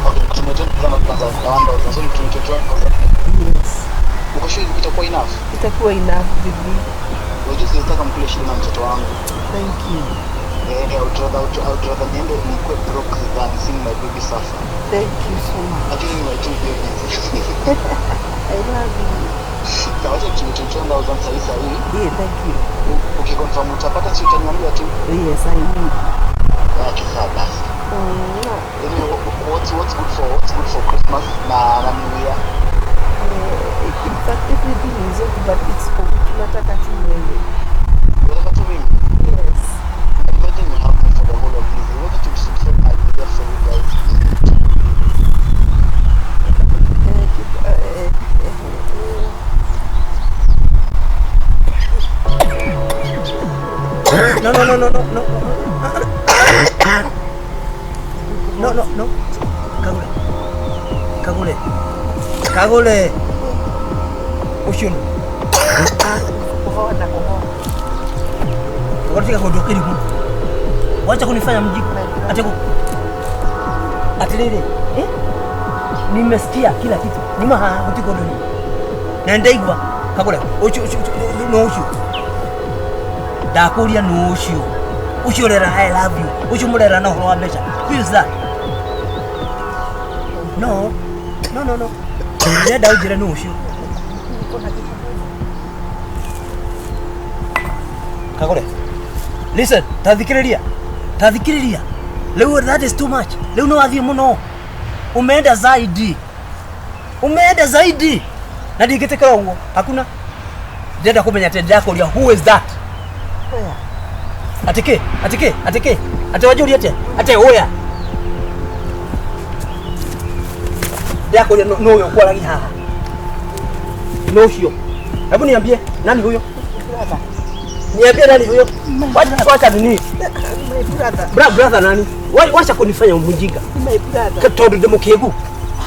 Okay, nikutumie 20,000 kwanza na 1,000, so nikutumie 21,000. Yes. Uko sure itakuwa enough? Itakuwa enough, baby. Unajua sitaka mkule shida na mtoto wangu. Thank you. Eh, I would rather niende nikuwe broke than seeing my baby suffer. Thank you so much. Actually, my two babies. I love you. Sawa, wacha nitumie 21,000 sahi sahi. Yeah, thank you. Ukiconfirm utapata, si utaniambia tu? Yes, I will. Okay, sawa basi. No. Anyway, what's good for Christmas na New Year? In fact, everything is okay, but it's tunataka tu wewe. Unataka tu mimi? Yes. Imagine you have me for the whole of this. Imagine to say I'm there for you guys. Eh, eh. No, no, no, no, no, no. No, no, no. Kagure. Kagure. Kagure. Ucio nũ? Kuhona, kuhona. Unataka kuondoka ili Wacha kunifanya mjinga. Ate ku Atiriri, eh? Nimesikia kila kitu. Nyuma haha gutiko ndoni. Na ndaigua kagure. Ucio ucio no ucio. Ndakuria no ucio. Ucio urera "I love you". Ucio murera na uhoro wa mbeca. Who is that? No. No, no, no. Ndĩrenda ũnjĩre nũ ũcio. Kagure. Listen, tathikĩrĩria. Tathikĩrĩria. Leo that is too much. Leo no wathiĩ mũno. Umeenda zaidi. Umeenda zaidi. Na ndingĩtĩkĩra ũguo. Hakuna. Ndĩrenda kũmenya atĩ ndĩrakũria who is that? Atĩ kĩ? Atĩ kĩ? Atĩ kĩ? Atĩ wanjũria atĩa? Atĩ ũya. Ndĩrakũria nũ ũyũ ũkwaragia haha? Nũ ũcio? Hebu niambie nani huyo? Niambie nani huyo? Wacha wacha nini? My brother. Brother nani? Wacha kunifanya mjinga. My brother. Tondu ndi mukigu.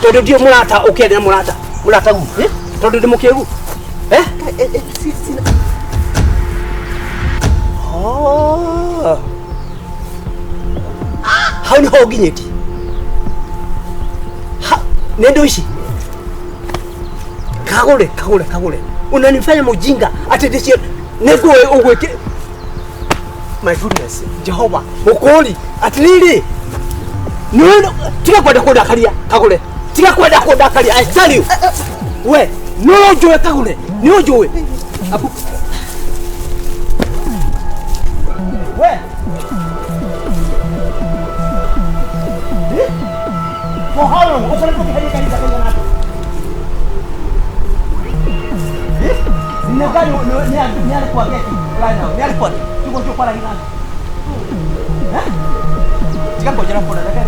Tondu ndio murata ukienda murata. Murata gu. Eh? Tondu ndi mukigu. Eh? Oh. Hau niho nginyĩtie. Ha, nĩ ndũ ici. Kagũre, kagũre, kagũre. Unanifanya mjinga ati ndĩcio nĩngũĩ ũgwĩki. My goodness, Jehova, mũkũri, atiriri. Nĩ tiga kwenda kũndakaria, kagũre. Tiga kwenda kũndakaria, I tell you. We, nĩ ũnjũĩ kagũre, nĩ ũnjũĩ. Abu. We. Eh? For how long? Ũkoretwo ũkĩheria kahinda kaigana atĩa? Eh? Nĩ gari nĩ arĩ kwa geti right now. Nĩ arĩ kwa. Tuko tuko kwa nani? Eh? Tiga ngojera kona reke.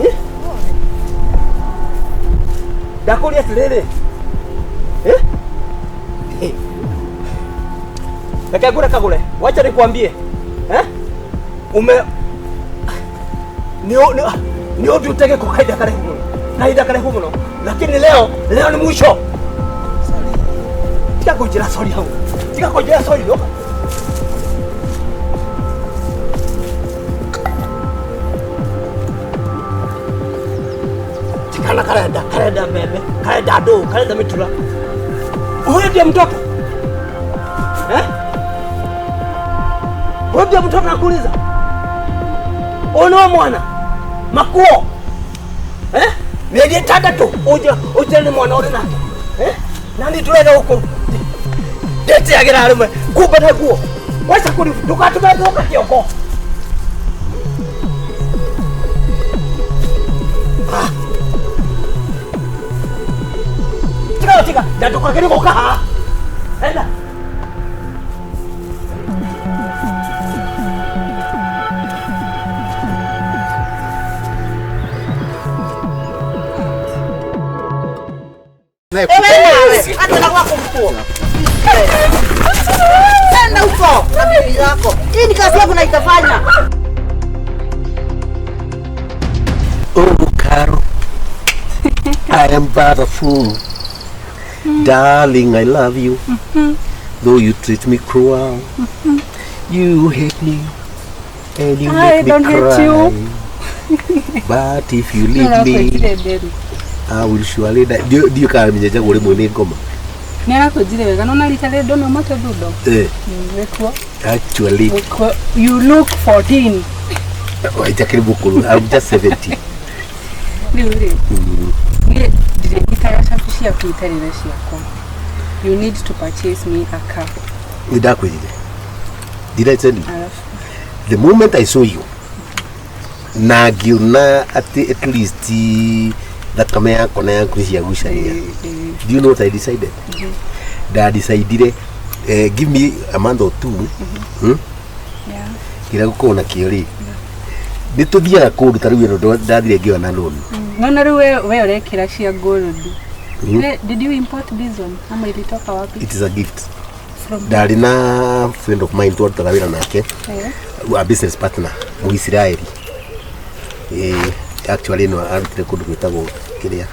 Eh? Ndakũria atĩrĩrĩ. Eh? Eh. Reke ngũre kagũre. Wacha nikwambie. Eh? Ume nĩ ũndũ ũtege kwa kahinda karaihu mũno. Kahinda karaihu mũno. Lakini leo ni mwisho. Tiga kũnjĩra sorry hau. Tiga kũnjĩra sorry no. Tikana karenda, karenda mbembe, karenda ndũũ, karenda mĩtura. Huyu ndiye mtoto. Eh? Huyu ndiye mtoto nakuuliza. Ũyũ nĩwe mwana. Makuo. Eh? Mĩeri ĩtandatũ ũnjĩre ũnjĩre nĩ mwana ũrĩ nake. Eh? Na nĩ ndũrega gũkũ. Ndĩtĩagĩra rĩmwe kumbe na nguo. Wacha kũri ndũgatũme thũka kĩongo. Ah. Tiga tiga, na ndũkagerie gũka haha. Enda. Ewe nawe, hata na kwako mkuu. Tena huko na bibi yako. Hii ni kazi yangu na itafanya. Oh, Karo. I am but a fool. Darling, I love you. Though you treat me cruel, you hate me and you I make me don't hate cry. you. But if you leave me, Nĩarakwĩnjire nderu. I will surely die. Ndiũ kana menyenjagwo rĩmwe nĩ ngoma. Nĩarakwĩnjire wega nona rita rĩrĩ ndona umĩte thundo. Eh, Wĩkuo. actually, Wĩkuo. You look 14. njakĩrĩ mũkũrũ. I'm just 70. Rĩu rĩ. Niĩ ndirĩnyitaga cabi ciaku itarĩ na ciakwa. You need to purchase me a car. Nĩ ndakwĩrire. Did I tell you? Alafu The moment I saw you, na ngiona atĩ at least thakame yakwa na yaku nĩ ciagucania. Do you know what I decided? Ndadecidire give me a month or two, hmm? yeah. Kĩrĩa gũkorwo nakĩo rĩ, nĩ tũthiaga kũndũ ta rĩu ĩno ndathire ngĩona loan. Naona rĩu we ũrekĩra cia gold. Ile, did you import this one? Ama ilitoka wapi? It is a gift. From Ndarĩ na friend of mine twarutaga wĩra nake, Eh. a business partner Mũisiraeli. Eh, actually no arutire kũndũ gwĩtagwo kĩrĩa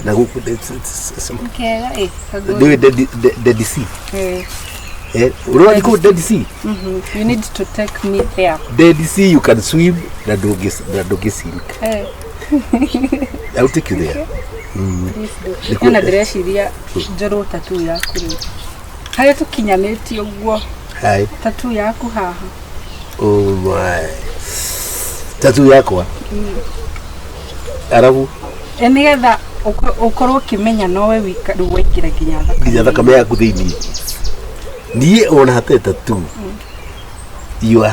na gũkũ Kega eh. Ka gold. nĩũĩ Dead Sea. Eh. Eh, ũrĩ kũu Dead Sea? Mhm. You need to take me there. Dead Sea you can swim na ndũngĩ sink. Eh. I will take you there. Please do. Nĩkuo- Nĩona ndĩreciria njorwo tattoo yaku rĩu. Harĩa tũkinyanĩtie ũguo Hi. tattoo yaku haha. Oh my. Tattoo yakwa. Arabu E nĩgetha ũkorwo ũkĩmenya nowe wika rĩu waingĩra nginya thakame. nginya thakame yaku thĩinĩ. Niĩ ona hatarĩ tattoo. Your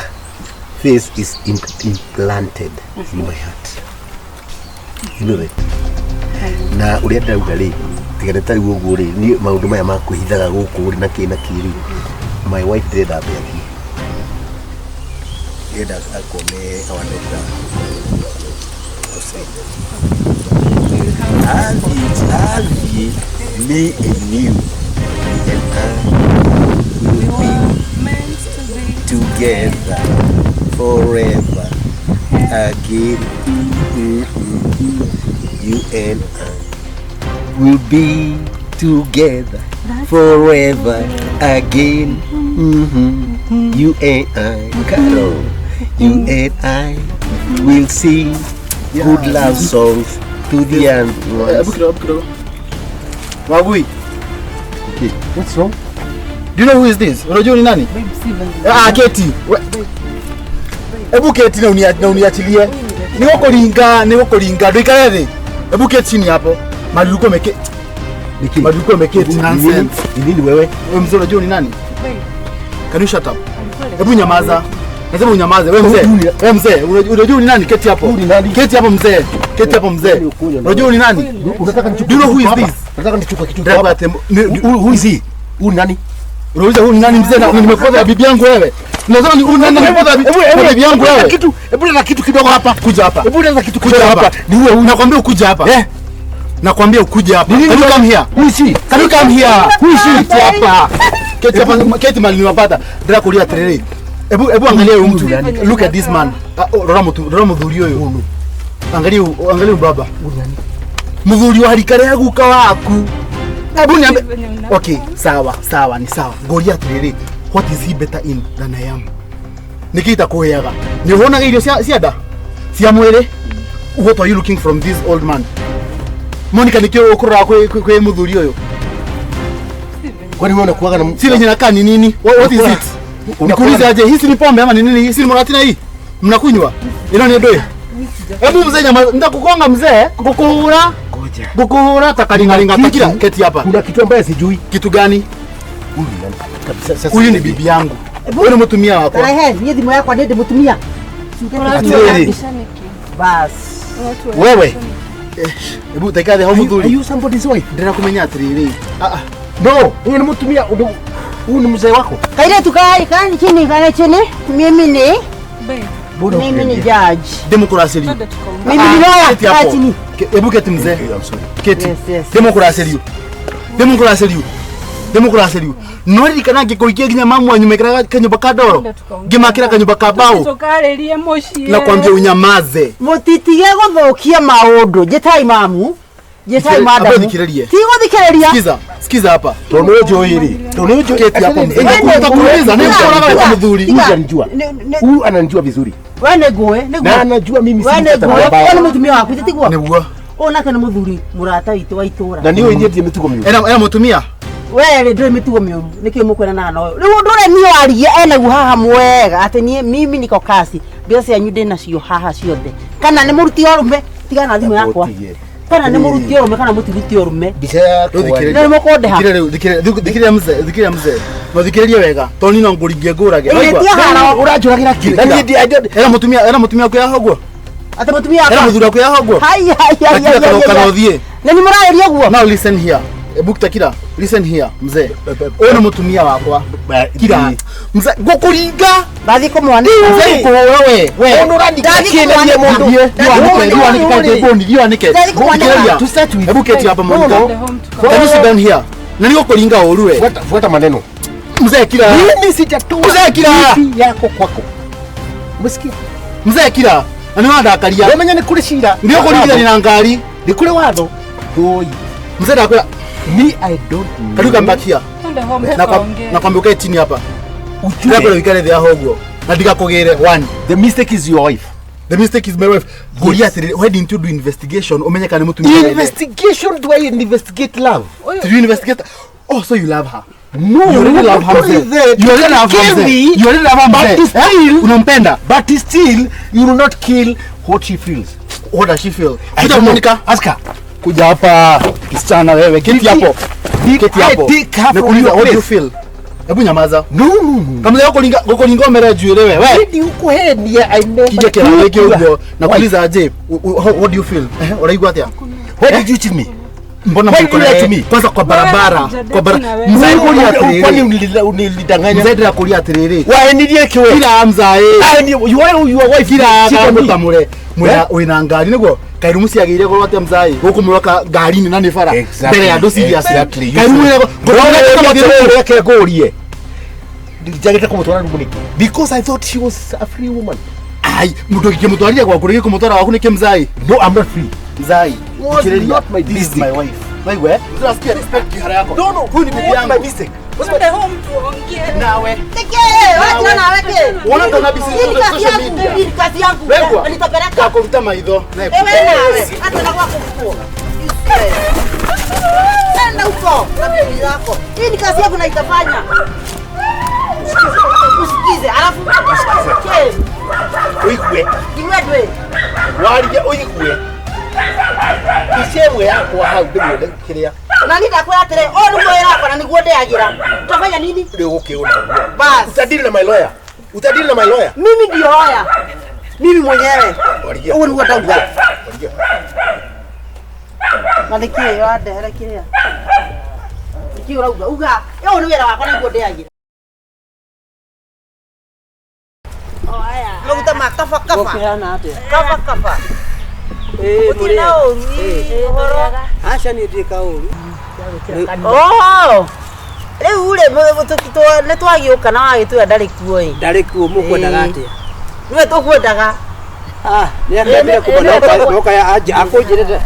face is implanted in my heart. You know that? Na ũrĩa ndĩrauga rĩ, tiga nĩ ta rĩu ũguo rĩ, niĩ maũndũ maya ma kwĩhithaga gũkũ rĩ na kĩ na kĩ rĩ, my wife ndĩrenda ambe athiĩ. Ndĩrenda akone our doctor. Outside. Athiĩ, me and you and I will be together forever again. You and I will be together forever again. You and I, Carol, you and I will sing good love songs to the end. Hebu kidogo, hebu kidogo. Wagui. Okay. What's wrong? Do you know who is this? Unajua ni nani? Ah, keti. Hebu keti na uniachilie. Ni gukuringa, ni gukuringa. Ndũikare thĩ. Hebu keti chini hapo. Mahali meke. Mahali ulikuwa umeketi. Nonsense. Ni nini wewe? Wewe mzee unajua ni nani? Can you shut up? Hebu nyamaza. Nasema unyamaze. Wewe mzee. Wewe mzee, unajua ni nani? Keti hapo. Keti hapo mzee. Keti hapo mzee. Unajua ni nani? Unataka nichukue? Do you know who is this? Unataka nichukue kitu Driver hapa? Who is he? Huyu ni nani? Unauliza huyu ni nani mzee na nimekuwa bibi yangu wewe. Unasema ni huyu nani nimekuwa bibi yangu wewe. Kitu, hebu leta kitu kidogo hapa. Kuja hapa. Hebu leta kitu Kuja kidogo hapa. hapa. Ni huyu. Nakwambia ukuje hapa. Eh? Nakwambia ukuje hapa. Ni nini Can you come here? Who is he? Can you come here? Who is he? Keti hapa. Keti hapa. Keti mali niwapata. Ndira kulia terere. Hebu hebu angalia huyu mtu. Look at this man. Rora mtu, rora muthuri uyu. Angalia angalia huyu baba. Muthuri wa rika rĩa guka waku. Hebu niambe. Okay, sawa, sawa, ni sawa. Ngoria atiriri, what is he better in than I am? Niki itakuheaga? Ni uhonaga irio cia nda? Cia mwĩrĩ? What are you looking from this old man? Monica niki ukurora kwi muthuri uyu? Kwani wewe unakuaga na Si venye nakaa ni nini? What is it? Nikuulize aje, hii si ni pombe ama ni nini? Hii si ni muratina hii? Mnakunywa? Ino ni ndui? Hebu mzee nyama, nitakugonga mzee, kukuhura. Ngoja. Kukuhura takaringaringa takira keti hapa. Kuna kitu ambaye sijui. Kitu gani? Huyu ni nani? Kabisa sasa. Huyu ni bibi yangu. Huyu ni mtumia wako. Rehe, niĩ thimũ yakwa nĩ ndĩmũtumia. Atiriri. Bas. Wewe. Hebu taika hau muthuri. Are you somebody's wife? Ndĩra kumenya atiriri. Ah ah. No, huyu ni mtumia, huyu ni mzee wako. Kairetu kai kai chini kai chini. Mimi ni Mbona mimi ni judge. Democracy. Mimi ni lawyer. Keti hapo. Kaa chini. Hebu keti mzee. I'm sorry. Keti. Yes, yes. Democracy riu. Democracy riu. Democracy riu. No ririkana ngĩkũhikia nginya mamu wanyu mekĩraga kanyũmba ka ndoro. Ngĩmakĩra kanyũmba ka mbaũ. Njĩtai madamu. Thikĩrĩrie. Ti gũthikĩrĩria. Sikiza, sikiza hapa. Tondũ nĩ ũnjũĩ rĩ, tondũ nĩ ũnjũĩ. Keti hapo mzee. Wewe Nitakuuliza, Tiga. nĩ ũraga mũthuri. Huyu ananijua. Huyu ananijua vizuri. We nĩ ngũĩ, nĩ Na ngũĩ. anajua mimi si We nĩ mtu ngũĩ. mbaya. We nĩ mũtumia waku, tiguo? Nĩguo. Ũyũ nake nĩ mũthuri mũrata witũ wa itũra. Na nĩ ũĩ niĩ ndirĩ mĩtugo mĩũru. Ena mũtumia? We rĩ ndũrĩ mĩtugo mĩũru nĩkĩo mũkwendanaga na ũyũ. Rĩu ũndũ ũrĩa niĩ waria enaguo haha mwega atĩ niĩ mimi niko kasi mbeca cianyu ndĩ nacio haha ciothe. Kana nĩ mũruti ũrũme tigana na thimũ yakwa. Ũtige. Kana nĩ mũruti ũrũme kana mũtiruti ũrũme. Mbica yakwa Rĩu thikĩrĩria. Nĩ mũkũndĩha. Thikĩrĩria rĩu, thikĩrĩria mzee, thikĩrĩria mzee. No thikĩrĩrie wega. Tondũ niĩ no ngũringie ngũrage. Ĩĩ, Waigua? ti haro. Ũranjũragĩra kĩ? Na niĩ I don't- Ena mũtumia, ena mũtumia waku yaha ũguo? Atĩ mũtumia Ena wakwa. mũthuri waku yaha ũguo? Hai hai hai Takira hai kana hai. kana ũthiĩ. Na nĩ mũrarĩria ũguo? Now listen here. Ebu Takira, listen here mzee. Ũyũ nĩ mũtumia wakwa. Kira. Mzee, ngũkũringa. Ndathiĩ kũmwanĩka. Mzee ngũkũhũra we. We. Ũndũ ũrandika Ndathi kĩ na niĩ kũmwanĩka. mũndũ? Thiĩ wanĩke, thiĩ wanĩke, kaite thiĩ wanĩke. Ndathi kũmwanĩka. Thikĩrĩria. To start with. Hebu keti hapa No, Monica. no. Can you sit down here? Na nĩ gũkũringa ũru we. Fuata, fuata maneno. Mzee kira. Mimi sijatoa Mzee kira. bibi yako kwako. Umesikia? Mzee kira. Na nĩ wandakaria. Wamenya nĩ kũrĩ cira. Nĩ ũkũringithania na ngari. Nĩ kũrĩ watho. Ndũĩ. Mzee ndakwĩra, Me I don't know. can you come back here? Twende home Na kwa tukaongee. na kwambia ukae chini hapa. Ujue. Ndakwĩra ũikare thĩ haha ũguo. Na ndigakũgĩre one. The mistake is your wife. The mistake is my wife. Ngũria atĩrĩrĩ, why didn't you do investigation ũmenye kana nĩ mũtumia wene? Investigation, do I investigate love? Did you investigate? Oh, so you love her. No, You already love her not only mzee. that, You already love her kill mzee. me, You already love her but mzee. still- Eh? Unampenda. But still, you will not kill what she feels. What does she feel? I Kuja don't know. Monica. Ask her. Kuja hapa kisichana wewe. Keti hapo. Did Keti I hapo. take her from Nakuuliza, your what do you place? feel? Hebu nyamaza. No, no, no. Kama leo kulinga kulinga mere njuĩrĩ we. We. Nĩ ukuhenia, I never Kije kĩrathi took your gĩkĩ ũguo. wife. Nakuuliza aje, what do you feel? Eh, uraigua atĩa? Why did you cheat me? Mbona Why mko you lie to me? Kwanza kwa barabara, Wewe kwa barabara. na wewe. Mzee kuria Kwani atĩrĩrĩ. unilidanganya? Mzee ndĩrakũria atĩrĩrĩ. Wahenirie kĩ we? Kira mzae. You are your wife. Kira cheat on me. kamũtamũre. Mwĩna wĩna ngari nĩguo kairumu ciagĩire goro atĩa mzai gũkũ mũroka ngari-inĩ na nĩ bara Exactly. mbere ya andũ serious Exactly. kairumu ĩna Reke ngũrie. Njagĩte kũmũtwara rumu nĩkĩ? Because I thought she was a free woman. ai mũndũ gĩkĩmũtwarire gwaku rĩgĩkũmũtwara waku nĩkĩ mzai No, I'm not free. mzai Was thikĩrĩria. not my This is mistake. my wife waigua Unasikia respect kihara yako No, no. Huyu ni bibi What's my yangu mistake? Twende home tuongee. nawe Nĩkĩ? Wachana nawe kĩ? Wona ndona mbica Hii ni kazi social yangu, media. hii ni kazi yangu. Wegwa. Na nitapeleka. Ndakũruta maitho na Ewe nawe, hata na kwako huko. Nenda huko na bibi yako. Hii ni kazi yangu na itafanya. Usikize, alafu usikize. Ũigue. Iwe ndwe. Warie ũigue. Mbica ĩmwe yakwa hau ndĩmuone kĩrĩa Na ni ndakwĩra atĩrĩ, ũyũ nĩguo wĩra wakwa na nĩguo ndĩagĩra. Utafanya nini? rĩu gũkĩũna. Bas. Utadili na my lawyer. Utadili na my lawyer. Mimi ndio hoya. Mimi mwenyewe. Waria. Ũguo nĩguo ndauga. Waria. Na nĩkĩĩ wandehere kĩrĩa? Nĩkĩĩ ũrauga? Uga, ũyũ nĩ wĩra wakwa na nĩguo ndĩagĩra. Maguta ma kaba kaba. Gũkĩhana atĩa? Kaba kaba. Ĩĩ, Gũtirĩ na mũrĩega. ũru ĩ, ũhoro. Aca niĩ ndirĩ kaũru. Oh! Rĩu rĩ nĩ twagĩũka na wagĩtwĩra ndarĩ kuo ĩ. Ndarĩ kuo mũkwendaga atĩa? Nĩwe tũkwendaga. Ah, nĩ akĩambire kũmba noka akũnjĩrĩte.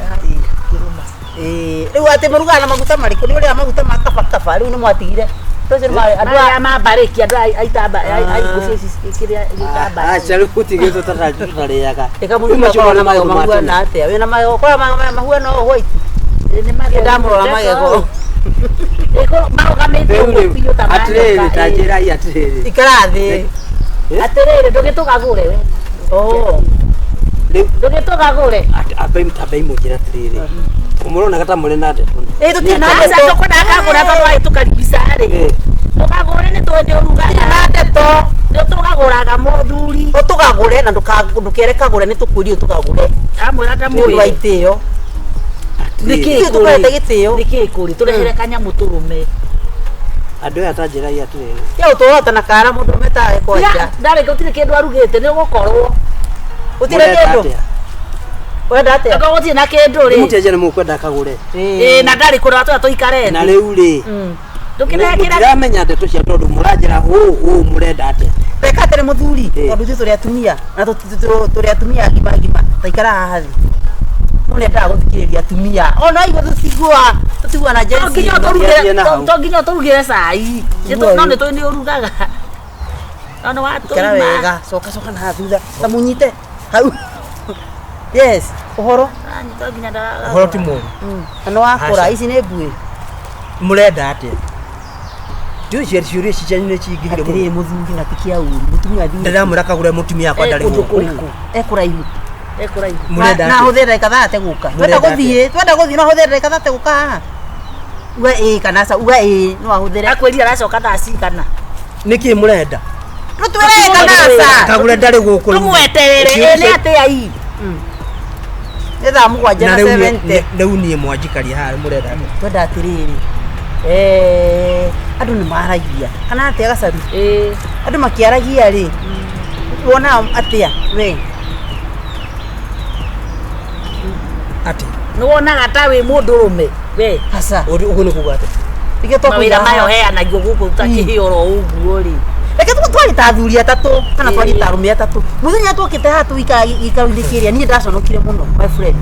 Ĩĩ, rĩu atĩ mũrugaga na maguta marĩkũ? Nĩ ũrĩa maguta ma kaba kaba rĩu nĩ mwatigire. Tũcio nĩ marĩ andũ Arĩa mambarĩkia andũ aitamba aigũ kĩrĩa gĩtamba. Aca rĩu gũtirĩ tũtarĩaga. Ĩka mũndũ akorwo na magego mahuana atĩa? Wĩna magego korwo magego mahuana o white. Nĩ Ndamũrora magego. Marũgamĩte Rĩu ũguo rĩu biũ ta atĩrĩrĩ manyoka, ta ĩ. njĩrai atĩrĩrĩ. Ikara thĩ. Atĩrĩrĩ ndũgĩtũgagũre we. Oh. Rĩu Ndũgĩtũgagũre. ambai ambai mũnjĩre atĩrĩrĩ. Mũronaga ta mũrĩ na ndeto. Ĩ tũtirĩ na Aca ndeto. tũkwendaga kagũra tondũ wagĩtũkaribisha rĩ. Ĩ. Tũgagũre nĩ tũĩ nĩ ũrugaga. Na ndeto. Nĩ ũtũgagũraga mũthuri. Ũtũgagũre na ndũkere kagũre nĩ tũkwĩrie ũtũgagũre. Amwĩra Nĩ ũndũ wa ndamwĩre. itĩo. Nĩkĩĩ Ithuĩ tũkwendete kũrĩ? gĩtĩo. Nĩkĩĩ kũrĩ? Tũrehere kanyamũ tũrũme. Andũ aya ta njĩrai atĩrĩrĩ. Ya ũtũrota na kara mũndũ ũmetaga kwanja. Ndarĩ gũtirĩ kĩndũ arugĩte nĩ ũgũkorwo. Gũtirĩ Mũrenda kĩndũ. atĩa? Wenda atĩa? Angĩkorwo gũtirĩ na kĩndũ rĩ. Mũtianjĩra nĩ mũkwenda kagũre. Ĩĩ na ndarĩ kũrora tũrĩa tũikare Na thĩ. rĩu rĩ. Ndũkĩrehe kĩrĩa Mũtiramenya ndeto cia tondũ mũranjĩra hũ hũ mũrenda atĩa. Reka atĩrĩ mũthuri Ĩ. tondũ ithuĩ tũrĩ atumia na tũrĩ atumia agima agima ta ikara haha thĩ. Ũrendaga gũthikĩrĩria atumia. Ona igua tũtigua tũtigua na To Gen Z. nginya ũtũrugĩre to nginya ũtũrugĩre cai. No nĩ tũĩ nĩ ũrugaga. No nĩ Ikara watũma. wega, coka coka na haha thutha. Ta mũnyite hau. Yes, ũhoro. To nginya Ũhoro ti mũru. Na nĩ wakũra Aca. ici nĩ mbuĩ. Mũrenda atĩa? Ndiũĩ ciũria ici cianyu nĩ cingĩhire mũno. Atĩrĩrĩ mũthuri na ti kĩa ũru. Mũtumia athire. Ndĩramwĩra kagũre mũtumia akwa ndarĩ Kũndũ gũkũ. kũrĩkũ? Ekũraihu. Ekũraihu. Mũrenda Na atĩa? hũthĩre ndagĩka thate gũka. Twenda Mũrenda gũthiĩ, twenda gũthiĩ no hũthĩre ndagĩka thate gũka haha. Uga ĩĩ kana aca, uga ĩĩ no ahũthĩre. Akwĩrire aracoka thaa cigana. Nĩkĩ mũrenda? Tũtwĩre ĩĩ kana aca. Kagũre ndarĩ gũkũ. rĩu. Tũmweterere Ciũria ĩ nĩ atĩa ii. Nĩ thaa mũgwanja Na na rĩu niĩ- 70. rĩu niĩ mwanjikaria haha mũrenda atĩa? Twenda atĩrĩrĩ. Andũ nĩ maragia kana atĩa gacaru? Andũ makĩaragia rĩ, wonaga atĩa we? Atĩ Nĩ wonaga ta wĩ mũndũrũme we. Aca. Ũguo nĩ kuga atĩa? Nĩkĩo twakũiga Mawĩra maya haha. ũheanagio gũkũ ta kĩhĩ oro ũguo rĩ. Reke twarĩ ta athuri atatũ kana twarĩ ta arũme atatũ. Mũthenya twokĩte haha tũikara gĩikaro-inĩ kĩrĩa niĩ ndaconokire mũno my friend.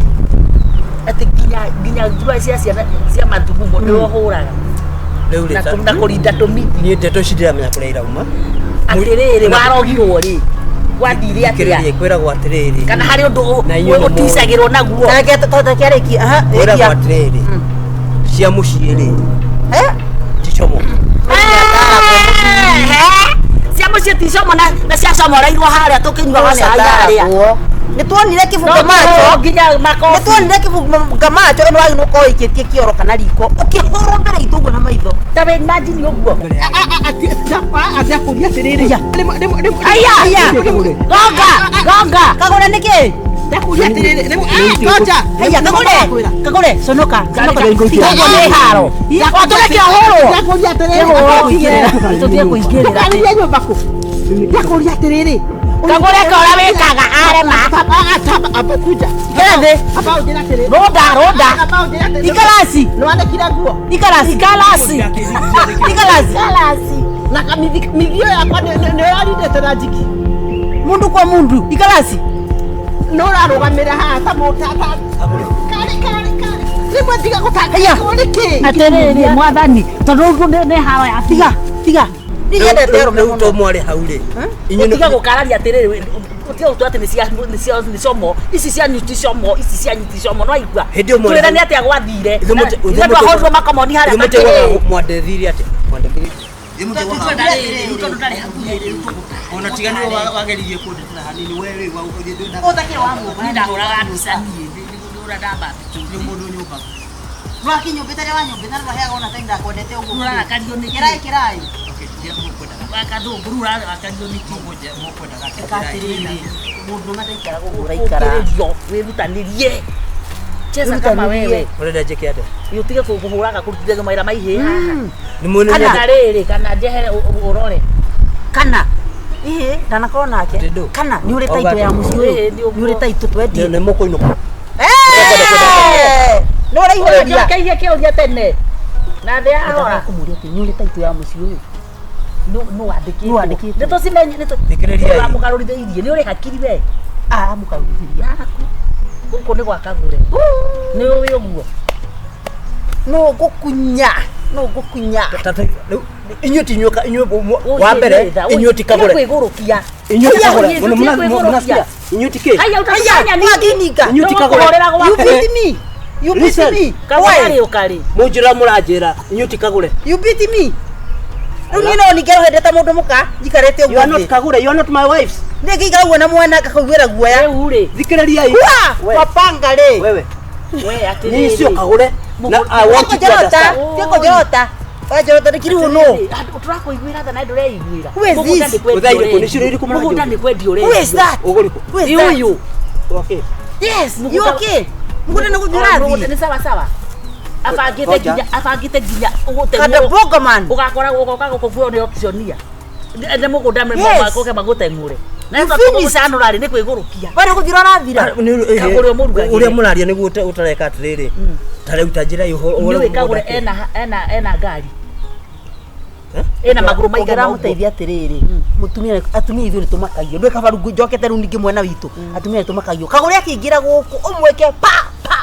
Atĩ nginya nginya thura cia ciana cia mathugumo nĩwe ũhũraga. Rĩu rĩ Na na kũrinda tũmiti. niĩ ndeto ici ndiramenya kũrĩa irauma. Atĩrĩrĩ warogirwo rĩ. Gwathire atĩa? Thikĩrĩria kwĩragwo atĩrĩrĩ. Kana harĩ ũndũ Na inyuĩ nĩ mũĩ. ũticagĩrwo naguo. Reke tũtakĩarĩkia. Aha, Kwĩragwo rĩkia. atĩrĩrĩ. Cia mũciĩ rĩ ti como. Cia mũciĩ ti como na ciacomoreirwo harĩa tũkĩnyuaga cai harĩa. Nĩ tuonire kĩbungo No macho. nginya Nĩ makobi. tuonire kĩbungo macho ĩno wagĩrĩirwo gũkorwo ĩikĩtie kĩoro kana riko. Ũkĩhũrwo mbere itũ ũguo na maitho. Ta we imagine ũguo. Ndakũria atĩrĩrĩ. Aya! Gonga! Gonga! Kagũre nĩkĩ? Ndakũria atĩrĩrĩ. Ngoja. Haya, kagũre. Kagũre, conoka. Conoka. Tiga ũguo nĩ haro. Tũreke ũhũrwo. Ndakũria atĩrĩrĩ. Tũtige kũingĩrĩra. Ndakũria nyũmba kũ? Ndakũria atĩrĩrĩ. Kagũre ka ũrĩa wĩkaga arema. Kuja. Ikara thĩ. Amba ũnjĩre atĩrĩrĩ. Rũnda rũnda. Amba ũnjĩre atĩrĩrĩ. Ikarasi. Nĩwanĩkire nguo? Ikarasi. Ikalasi. Ikarasi. Ikalasi. Na mithio yakwa nĩ ũrarindĩte na njiki. Mundu kwa mundu. Ikarasi. Nĩ ũrarũgamĩra haha ta mũtata. Karĩ karĩ karĩ. Rĩmwe tiga Haya. gũtangĩkwo nĩkĩ? Atĩrĩrĩ mwathani tondũ ũguo nĩ haro ya Tiga, tiga. Niĩ nyendete arũme Rĩu mũno. to mwarĩ hau rĩ. Inyuĩ Ũtige nĩ gũkararia atĩrĩrĩ ũtige gũtua atĩ nĩ cia nĩ cia nĩ como ici cianyu ti como ici cianyu ti como no aigua Hĩndĩ ĩyo mwarĩ twĩrane hau. atĩa gwathire Ithuĩ mũti- ithuĩ ithuĩ mũti- twahũrirwo makomoni harĩa ithuĩ mũtiguaga mwandethire atĩa? Mwandethire. Ona tiga nĩwe wageririe kũndetera hanini we rĩu ndahũraga mbica niĩ ndĩũra ndamba nĩ mũndũ nyũmba. Rwakinyũmbĩte rĩa wanyũmbĩte rwaheaga ona ta ndakwendete ũguo. Ũrarakario nĩkĩ? Kĩraĩ kĩraĩ. Wakathũngũ rĩu ũrarakario nĩkĩ? Ĩka atĩrĩrĩ. Mũndũ ũrĩa ndaikara gũkũ ũraikara. Ũkĩrĩrio wĩrutanĩrie cheza kama wewe Ũrenda njĩke atĩa? ũtige kũhũraga kũrutithia mawĩra maihĩ haha Nĩ mwene kana rĩrĩ kana njehere ũrore Kana. Ĩhĩ, ndanakorwo nake. Atĩ ndũ? Kana nĩ ũrĩ Auga taitũ ya atĩ- mũciĩ ũyũ. Ĩhĩ, nĩ ũguo. Nĩ ũrĩ taitũ twendie. nĩ mũkũinũka. Nĩ ũraihũrĩria. Kĩoria kĩũria tene na thĩ yarora Kũmũria atĩ nĩ ũrĩ taitũ ya mũciĩ ũyũ. nũ wandĩkĩtwo Nũ wandĩkĩtwo. nĩ tũcimenye nĩ Thikĩrĩriai. tũramũgarũrithĩirie nĩ ũrĩ hakiri we Aramũkarũrithĩria. yaku gũkũ nĩ gwa kagũre nĩ ũĩ ũguo Nũ ngũkunya. Nũ ngũkunya. Rĩu inyuĩ ti inyuĩ inyuĩ wa mbere inyuĩ ti kagũre. kwĩgũrũkia Inyuĩ ti kagũre. Haya, Mũnasikia? Inyuĩ ti kĩ? haya ũtatũmenya nini Wakininga. Inyuĩ ti kagũre. Tũgũkũhũrĩra You gwaku beat me. You beat Listen. me. kagũre Why? rĩ ũkarĩ Mũnjĩra mũranjĩra inyuĩ ti kagũre. You beat me. Rĩu niĩ no ningĩrohete ta mũndũ mũka njikarĩte You ũguo are not thĩ. kagũre, you are not my wives. Niĩ ngĩikara ũguo na mwana ngakaiguĩra guoya. rĩu rĩ Thikĩrĩriai. Hua! We. Wapanga rĩ. Wewe. we Niĩ cio atĩrĩrĩ kagũre. Na I want you to Njorota, understand. tieko njorota. Wa njorota nĩ kiriu nũ. Tũrakũiguĩra tha na ndũreiguĩra Who is this? Ũthaa irĩkũ? Nĩ ciũria irĩkũ mũgũnda mũranjũria? nĩ kwendio Who is that? Ũgũrĩkũ? Who is Nĩ that? ũyũ Okay. Yes, you okay? Mũgũnda nĩ gũthiĩ ũrathiĩ. nĩ sawa sawa abangĩte Ngoja. nginya abangĩte nginya Kada ũgũteng'ũrwo bongo man. ũgakora ũgoka gũkũ kuo nĩ auctionia nĩ mũgũnda Yes. makoke magũteng'ũre na You ĩno finished. tũgũcanũra rĩ nĩ kwĩgũrũkia We nĩ gũthiĩ ũrathira. Kagũre ũmũrugagĩre. Ũrĩa mũraria nĩguo ũtareka atĩrĩrĩ. Ta rĩu ta njĩra ũhoro nĩũĩ kagũre ena ena ena ngari ena magũrũ maigana ũguo Ũngĩramũteithia atĩrĩrĩ, mũtumia atumia ithuĩ nĩtũmakagio. Ndũĩ kaba rĩu njokete rĩu ningĩ mwena witũ. Atumia nĩtũmakagio. Kagũre akĩingĩra gũkũ ũmwĩke pa pa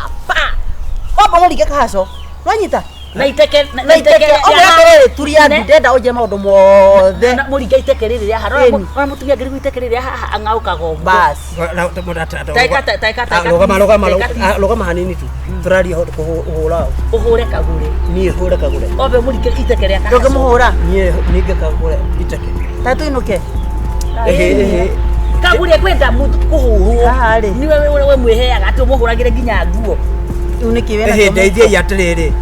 Ũmũringe kahaco. Nwanyita? Na iteke Na iteke. Ũmwĩre atĩrĩrĩ, turia ndu ndĩrenda ũnjĩre maũndũ mothe. Na mũringe iteke rĩrĩ rĩa haha. Ĩni. Rora mũtumia angĩrigwo iteke rĩrĩ rĩa haha ang'aũkaga ũguo. Bas. Taika taika taika. Rũgama rũgama Taika rũgama hanini tu. Tũraria kũhũra. Ũhũre kagũre. Niĩ hũre kagũre. Ombe mũringe iteke rĩa kahaco. Ndũngĩmũhũra? Niĩ ninge kagũre iteke. Ta tũinũke. Ĩhĩ ĩhĩ. Kagũre kwenda mũndũ kũhũrwo. Haha rĩ. Niwe we mwĩheaga atĩ ũmũhũragĩre nginya nguo. Rĩu nĩkĩ wĩna Ĩhĩ ndeithiai atĩrĩrĩ.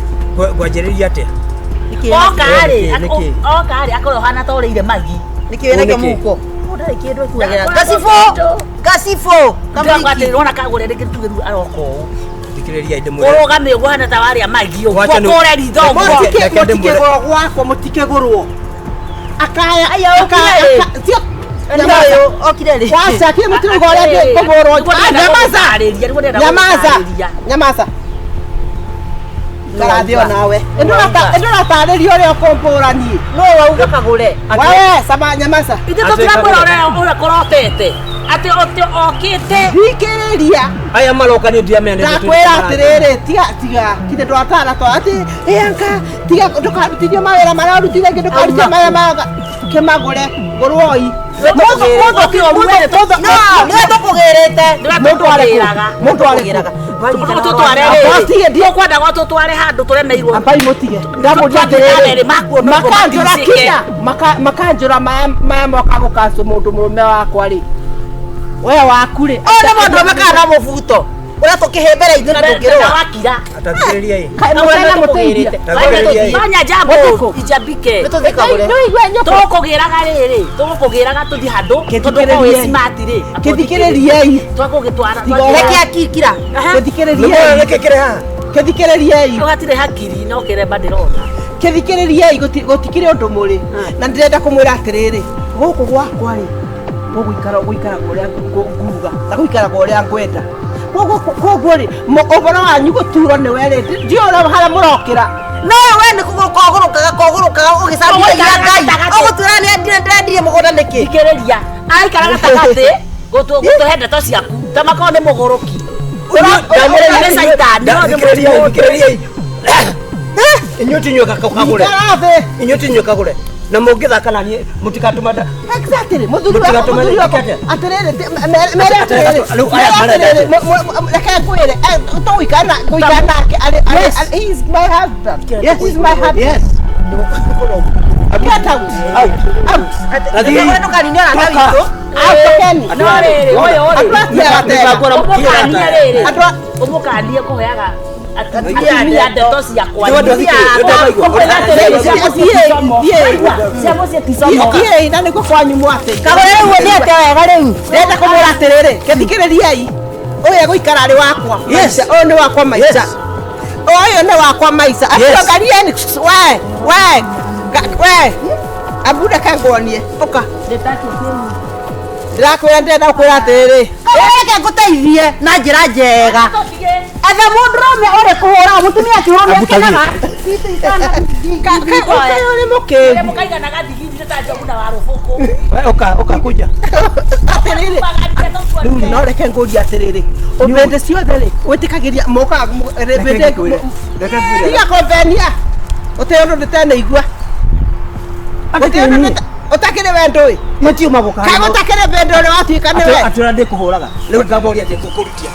Ngwanjĩrĩria atĩa? Oka rĩ, Nĩkĩ, nĩkĩ? oka rĩ akorwo hana ta ũrĩire magi. Nĩkĩ wĩna Nĩkĩ? kĩmũhuko? Ndarĩ kĩndũ ekuagĩra. Ndakora Gacibũ! Gacibũ! Ndĩrauga atĩrĩrĩ, wona kagũre rĩngĩ tuge rĩu aroka ũũ. Thikĩrĩriai ndĩmwĩre. Ũrũgame ũguo hana ta warĩa magi ũguo. Wacha nĩ- Ũkũre ritho ũguo. Reke ndĩmwĩre. Mũtikĩgũrwo gwakwa mũtikĩgũrwo. Akaya Aya, okire rĩ. akaya tio Nyamaza. Okire rĩ. Wacha kile mũtirauga ũrĩa ngũgũrwo. Nĩguo ndĩrenda Nyamaza. gũgũtarĩria, nĩguo ndĩrenda Nyamaza. gũgũtarĩria. Nyamaza. Karathĩ onawe. Ndũratarĩria ũrĩa ũkũmbũra niĩ. No wauga kagũre. Wewe sama nyamaza. Ithuĩ tũtirakwĩra ũrĩa ũrotete. Atĩ atĩ okĩte. Thikĩrĩria. Aya maroka nĩ ndiamenya nĩ Ndakwĩra atĩrĩrĩ, tiga tiga kinde ndwatara to atĩ ĩanka tiga ndũkarutithio mawĩra marĩa ũrutire ngĩ ndũkarutithio mawĩra marĩa kĩmagũre ngũrwoi. No, nĩwe tũkũgĩrĩte. Nĩwe tũkũgĩraga. Mũndũ arĩ Tũtware rĩrĩ. Ũkwendaga tũtware handũ tũremeirwo. Ambai mũtige. Ndamũria Atĩrĩrĩ, atĩrĩrĩ, makuona ũguo makanjũra matiricĩke. kinya makanjũra maya moka gũkacũ mũndũ mũrũme wakwa rĩ we waku rĩ Ũyũ nĩ mũndũ ũrũme na mũbuto. Ũrĩa tũkĩhĩmbĩra ithuĩ na tũngĩrũa. Wakira. Atathikĩrĩriai. mũtena mũteithia Fanya jambo ijambike. Nĩtũthiĩ kagũre. Tũgũkũgĩraga rĩrĩ, tũgũkũgĩraga tũthiĩ handũ tondũ korwo wĩ smart rĩ. Kĩthikĩrĩriei. Twagũgĩtwara. Reke akikira. Kĩthikĩrĩriei. Nĩkĩ kĩrĩ haha? Kĩthikĩrĩriei. Hatirĩ hakiri no kĩremba ndĩrona. Kĩthikĩrĩriei gũtikĩrĩ ũndũ mũrĩ na ndĩrenda kũmwĩra atĩrĩrĩ gũkũ gwakwa rĩ gũgũikara gũikaraga ũrĩa nguga na gũikaraga ũrĩa ngwenda koguo rĩ ũhoro wanyu gũturwo nĩwe rĩ ndiũĩ ũrĩa harĩa mũrokĩra. No we nĩ kũgũrũka ũgũrũkaga kogũrũkaga ũgĩcambia Ngai. Ũgũtwĩra nĩ ndĩrendirie mũgũnda nĩkĩ? Thikĩrĩria. Araikara gatagatĩ gũtũhe ndeto ciaku ta makorwo nĩ mũgũrũki. Nĩ caitani, no nĩ Thikĩrĩriai, mũndũ. thikĩrĩriai. Inyuĩ ti inyuĩ kagũre. Ikara thĩ. Inyuĩ ti inyuĩ kagũre. Na mũngĩthaka na niĩ mũtigatũma nda. Exactly. Mũthuri wakwa Mũtigatũme mũthuri wakwa nĩkĩ atĩa? atĩrĩrĩ mere atĩrĩrĩ Rĩu aya mere marenda atĩrĩrĩ atĩa? reke ngwĩre tũgũikara na ngũikara nake arĩ arĩ he is my husband. Yes. He is my husband. Yes. Get out. Out. Out. Nathi. Ndũkanine arata witũ. Out tokeni. No rĩrĩ, ũyũ rĩ. Andũ atiaga tena. Ũmũkanie rĩrĩ. Andũ a- Ũmũkanie kũheaga atumia ndeto ciakwa. Nĩ wendwa thikĩrĩria, nĩ Ũkwĩra atĩrĩrĩ, cia mũciĩ ti icomo. Thiĩ. Cia mũciĩ ti icomo. Thiĩi na nĩguo kwanyu mwatĩ. Kagũre rĩu nĩ atĩa wega rĩu? Ndĩrenda kũmwĩra atĩrĩrĩ, kĩthikĩrĩriei. Ũyũ egũikara arĩ wakwa. Yes. Maica. Ũyũ nĩ wakwa maica. Yes. Ũyũ nĩ wakwa maica. Yes. Angalieni we we we abu reke nguonie. Ũka. Ndĩrakwĩra ndĩrenda gũkwĩra atĩrĩrĩ. Kagũre reke ngũteithie na njĩra njega. Etha mũndũrũme ũrĩ kũhũra mũtumia akĩhũrwo nĩ akenaga. Ũyũ nĩ mũkĩgu. Mũkaiganaga thigiri ta njogu na warũbũkũ. We ũka ũka kuja. Atĩrĩrĩ. Rĩu no reke ngũrie atĩrĩrĩ. Hĩndĩ ciothe rĩ, wĩtĩkagĩria mokaga Reke ngwĩre. Reke ngwĩre. tiga kũmbenia. Gũtirĩ ũndũ ndĩtenaigua. Gũtirĩ ũndũ ũtakĩrĩ we ndũĩ. Matiuma gũka. Kaĩ gũtakĩrĩ bĩndĩ ũrĩa watuĩka nĩwe. Atĩ ũrĩa ndĩkũhũraga. Rĩu ngamoria atĩ ngũkũrutia.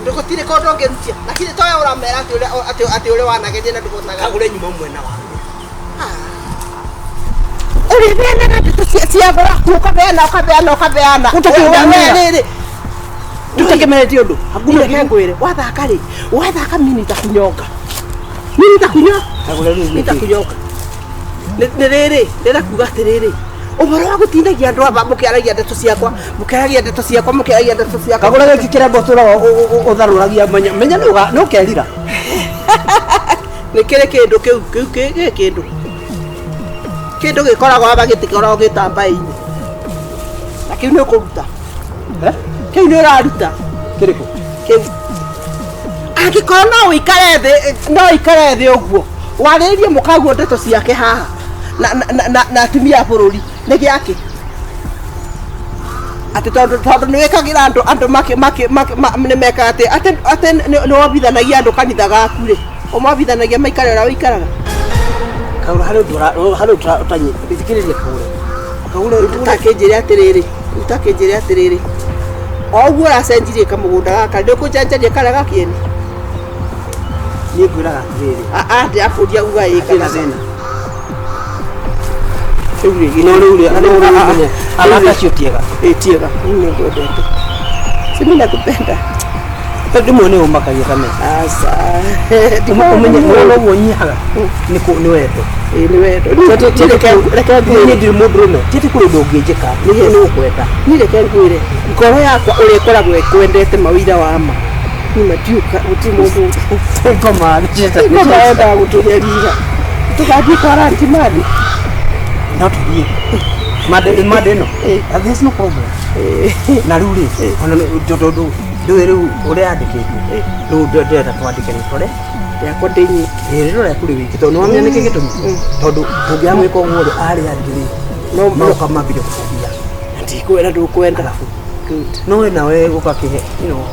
Ndũgũtirĩ kũndũ ũngĩrutia. Lakini towe ũramera atĩ ũrĩa atĩ ũrĩa wanageria na ndũhotaga. Kagũre nyuma mwena waku. Ũrĩbeanaga ndeto cia gwaku ũkabeana ũkabeana ũkabeana. Ũtakĩndamera. We rĩrĩ. Tũtekemeretie ũndũ. Hakuna reke ngwĩre wathaka rĩ wathaka mimi nitakunyonga. Mimi nitakunyonga. Kagũre rĩu nĩkĩ? Nitakunyonga. Nĩ rĩrĩ ndĩrenda kuga atĩrĩrĩ ũhoro wa gũtindagia andũ aba mũkĩaragia ndeto ciakwa mũkĩaragia ndeto ciakwa mũkĩaragia ndeto ciakwa. Kagũre gĩkĩ kĩremba ũtũraga ũtharũragia menya menya nĩ ũkerira. Nĩ kĩrĩ kĩndũ kĩu kĩu gĩ kĩndũ kĩndũ gĩkoragwo aba gĩtikoragwo gĩtambaĩ-inĩ na kĩu nĩ ũkũruta kĩu nĩ ũraruta Kĩrĩkũ? kĩu angĩkorwo no ũikare thĩ no ũikare thĩ ũguo warĩrĩrie mũkaguo ndeto ciake haha na atumia a bũrũri nĩ gĩake. Atĩ tondũ nĩ wĩkagĩra andũ andũ makĩ makĩ makĩ nĩ mekaga atĩ atĩ atĩ nĩ wobithanagia andũ kanitha gaku rĩ ũmobithanagia maikare ũrĩa wĩikaraga. Kaura harĩ ũndũ harĩ ũndũ ũtanyi thikĩrĩria Kaura. Kaura Ũtakĩnjĩre atĩrĩrĩ, ũtakĩnjĩre atĩrĩrĩ, o ũguo ũracenjirie kamũgũnda gaka ndũkũnjenjeria karĩa gakĩene. Niĩ ngwĩraga atĩrĩrĩ. Aa ndĩrakũria uga ĩ Hatirĩ kana na thĩna. Rĩu rĩ No rĩu rĩ, no rĩu rĩ, arata acio ti ega. Ĩ ti ega, niĩ nĩ ngwendete. Si mimi nakupenda. Rĩmwe nĩ ũmakagia kamera. Aca. Ũmenye wona ũguo nyihaga nĩ kũ nĩ wendo. Ĩ nĩ wendo. Rĩu reke ngwĩre. Niĩ ndirĩ mũndũrũme. Ti atĩ kũrĩ ũndũ ũngĩnjĩka. Nĩ nĩ gũkwenda. Niĩ reke ngwĩre ngoro yakwa ũrĩa ĩkoragwo ĩkwendete mawĩra wa ma. Niĩ ma ndiũka gũtirĩ mũndũ Ngoma ngoma yendaga gũtũnyarira. Tũgathiĩ kwa ranti mani. No tũthiĩ. Mande mande ĩno. There's no problem. Na rĩu rĩ, ona tondũ ndũĩ rĩu ũrĩa yandĩkĩtwo. Rĩu ndĩrenda twandĩke rĩtwa rĩa Rĩakwa ndĩ nyiki. Ĩ rĩtwa rĩaku rĩ wiki tondũ nĩwamenya nĩkĩ gĩtũmi. Tondũ tũngĩaga gwĩka ũguo rĩ arĩa angĩ rĩ No magoka mambire gũkobia. Ndikwenda ndũkwenda. Good. No we nawe ũgakĩhe you know.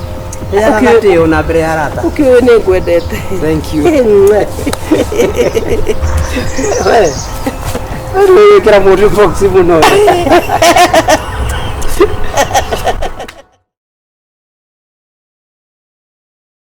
Heaga gatĩo na mbere ya arata. Ũkĩũĩ nĩ ngwendete. Thank you. We, we wĩkĩra mũndũ box mũno.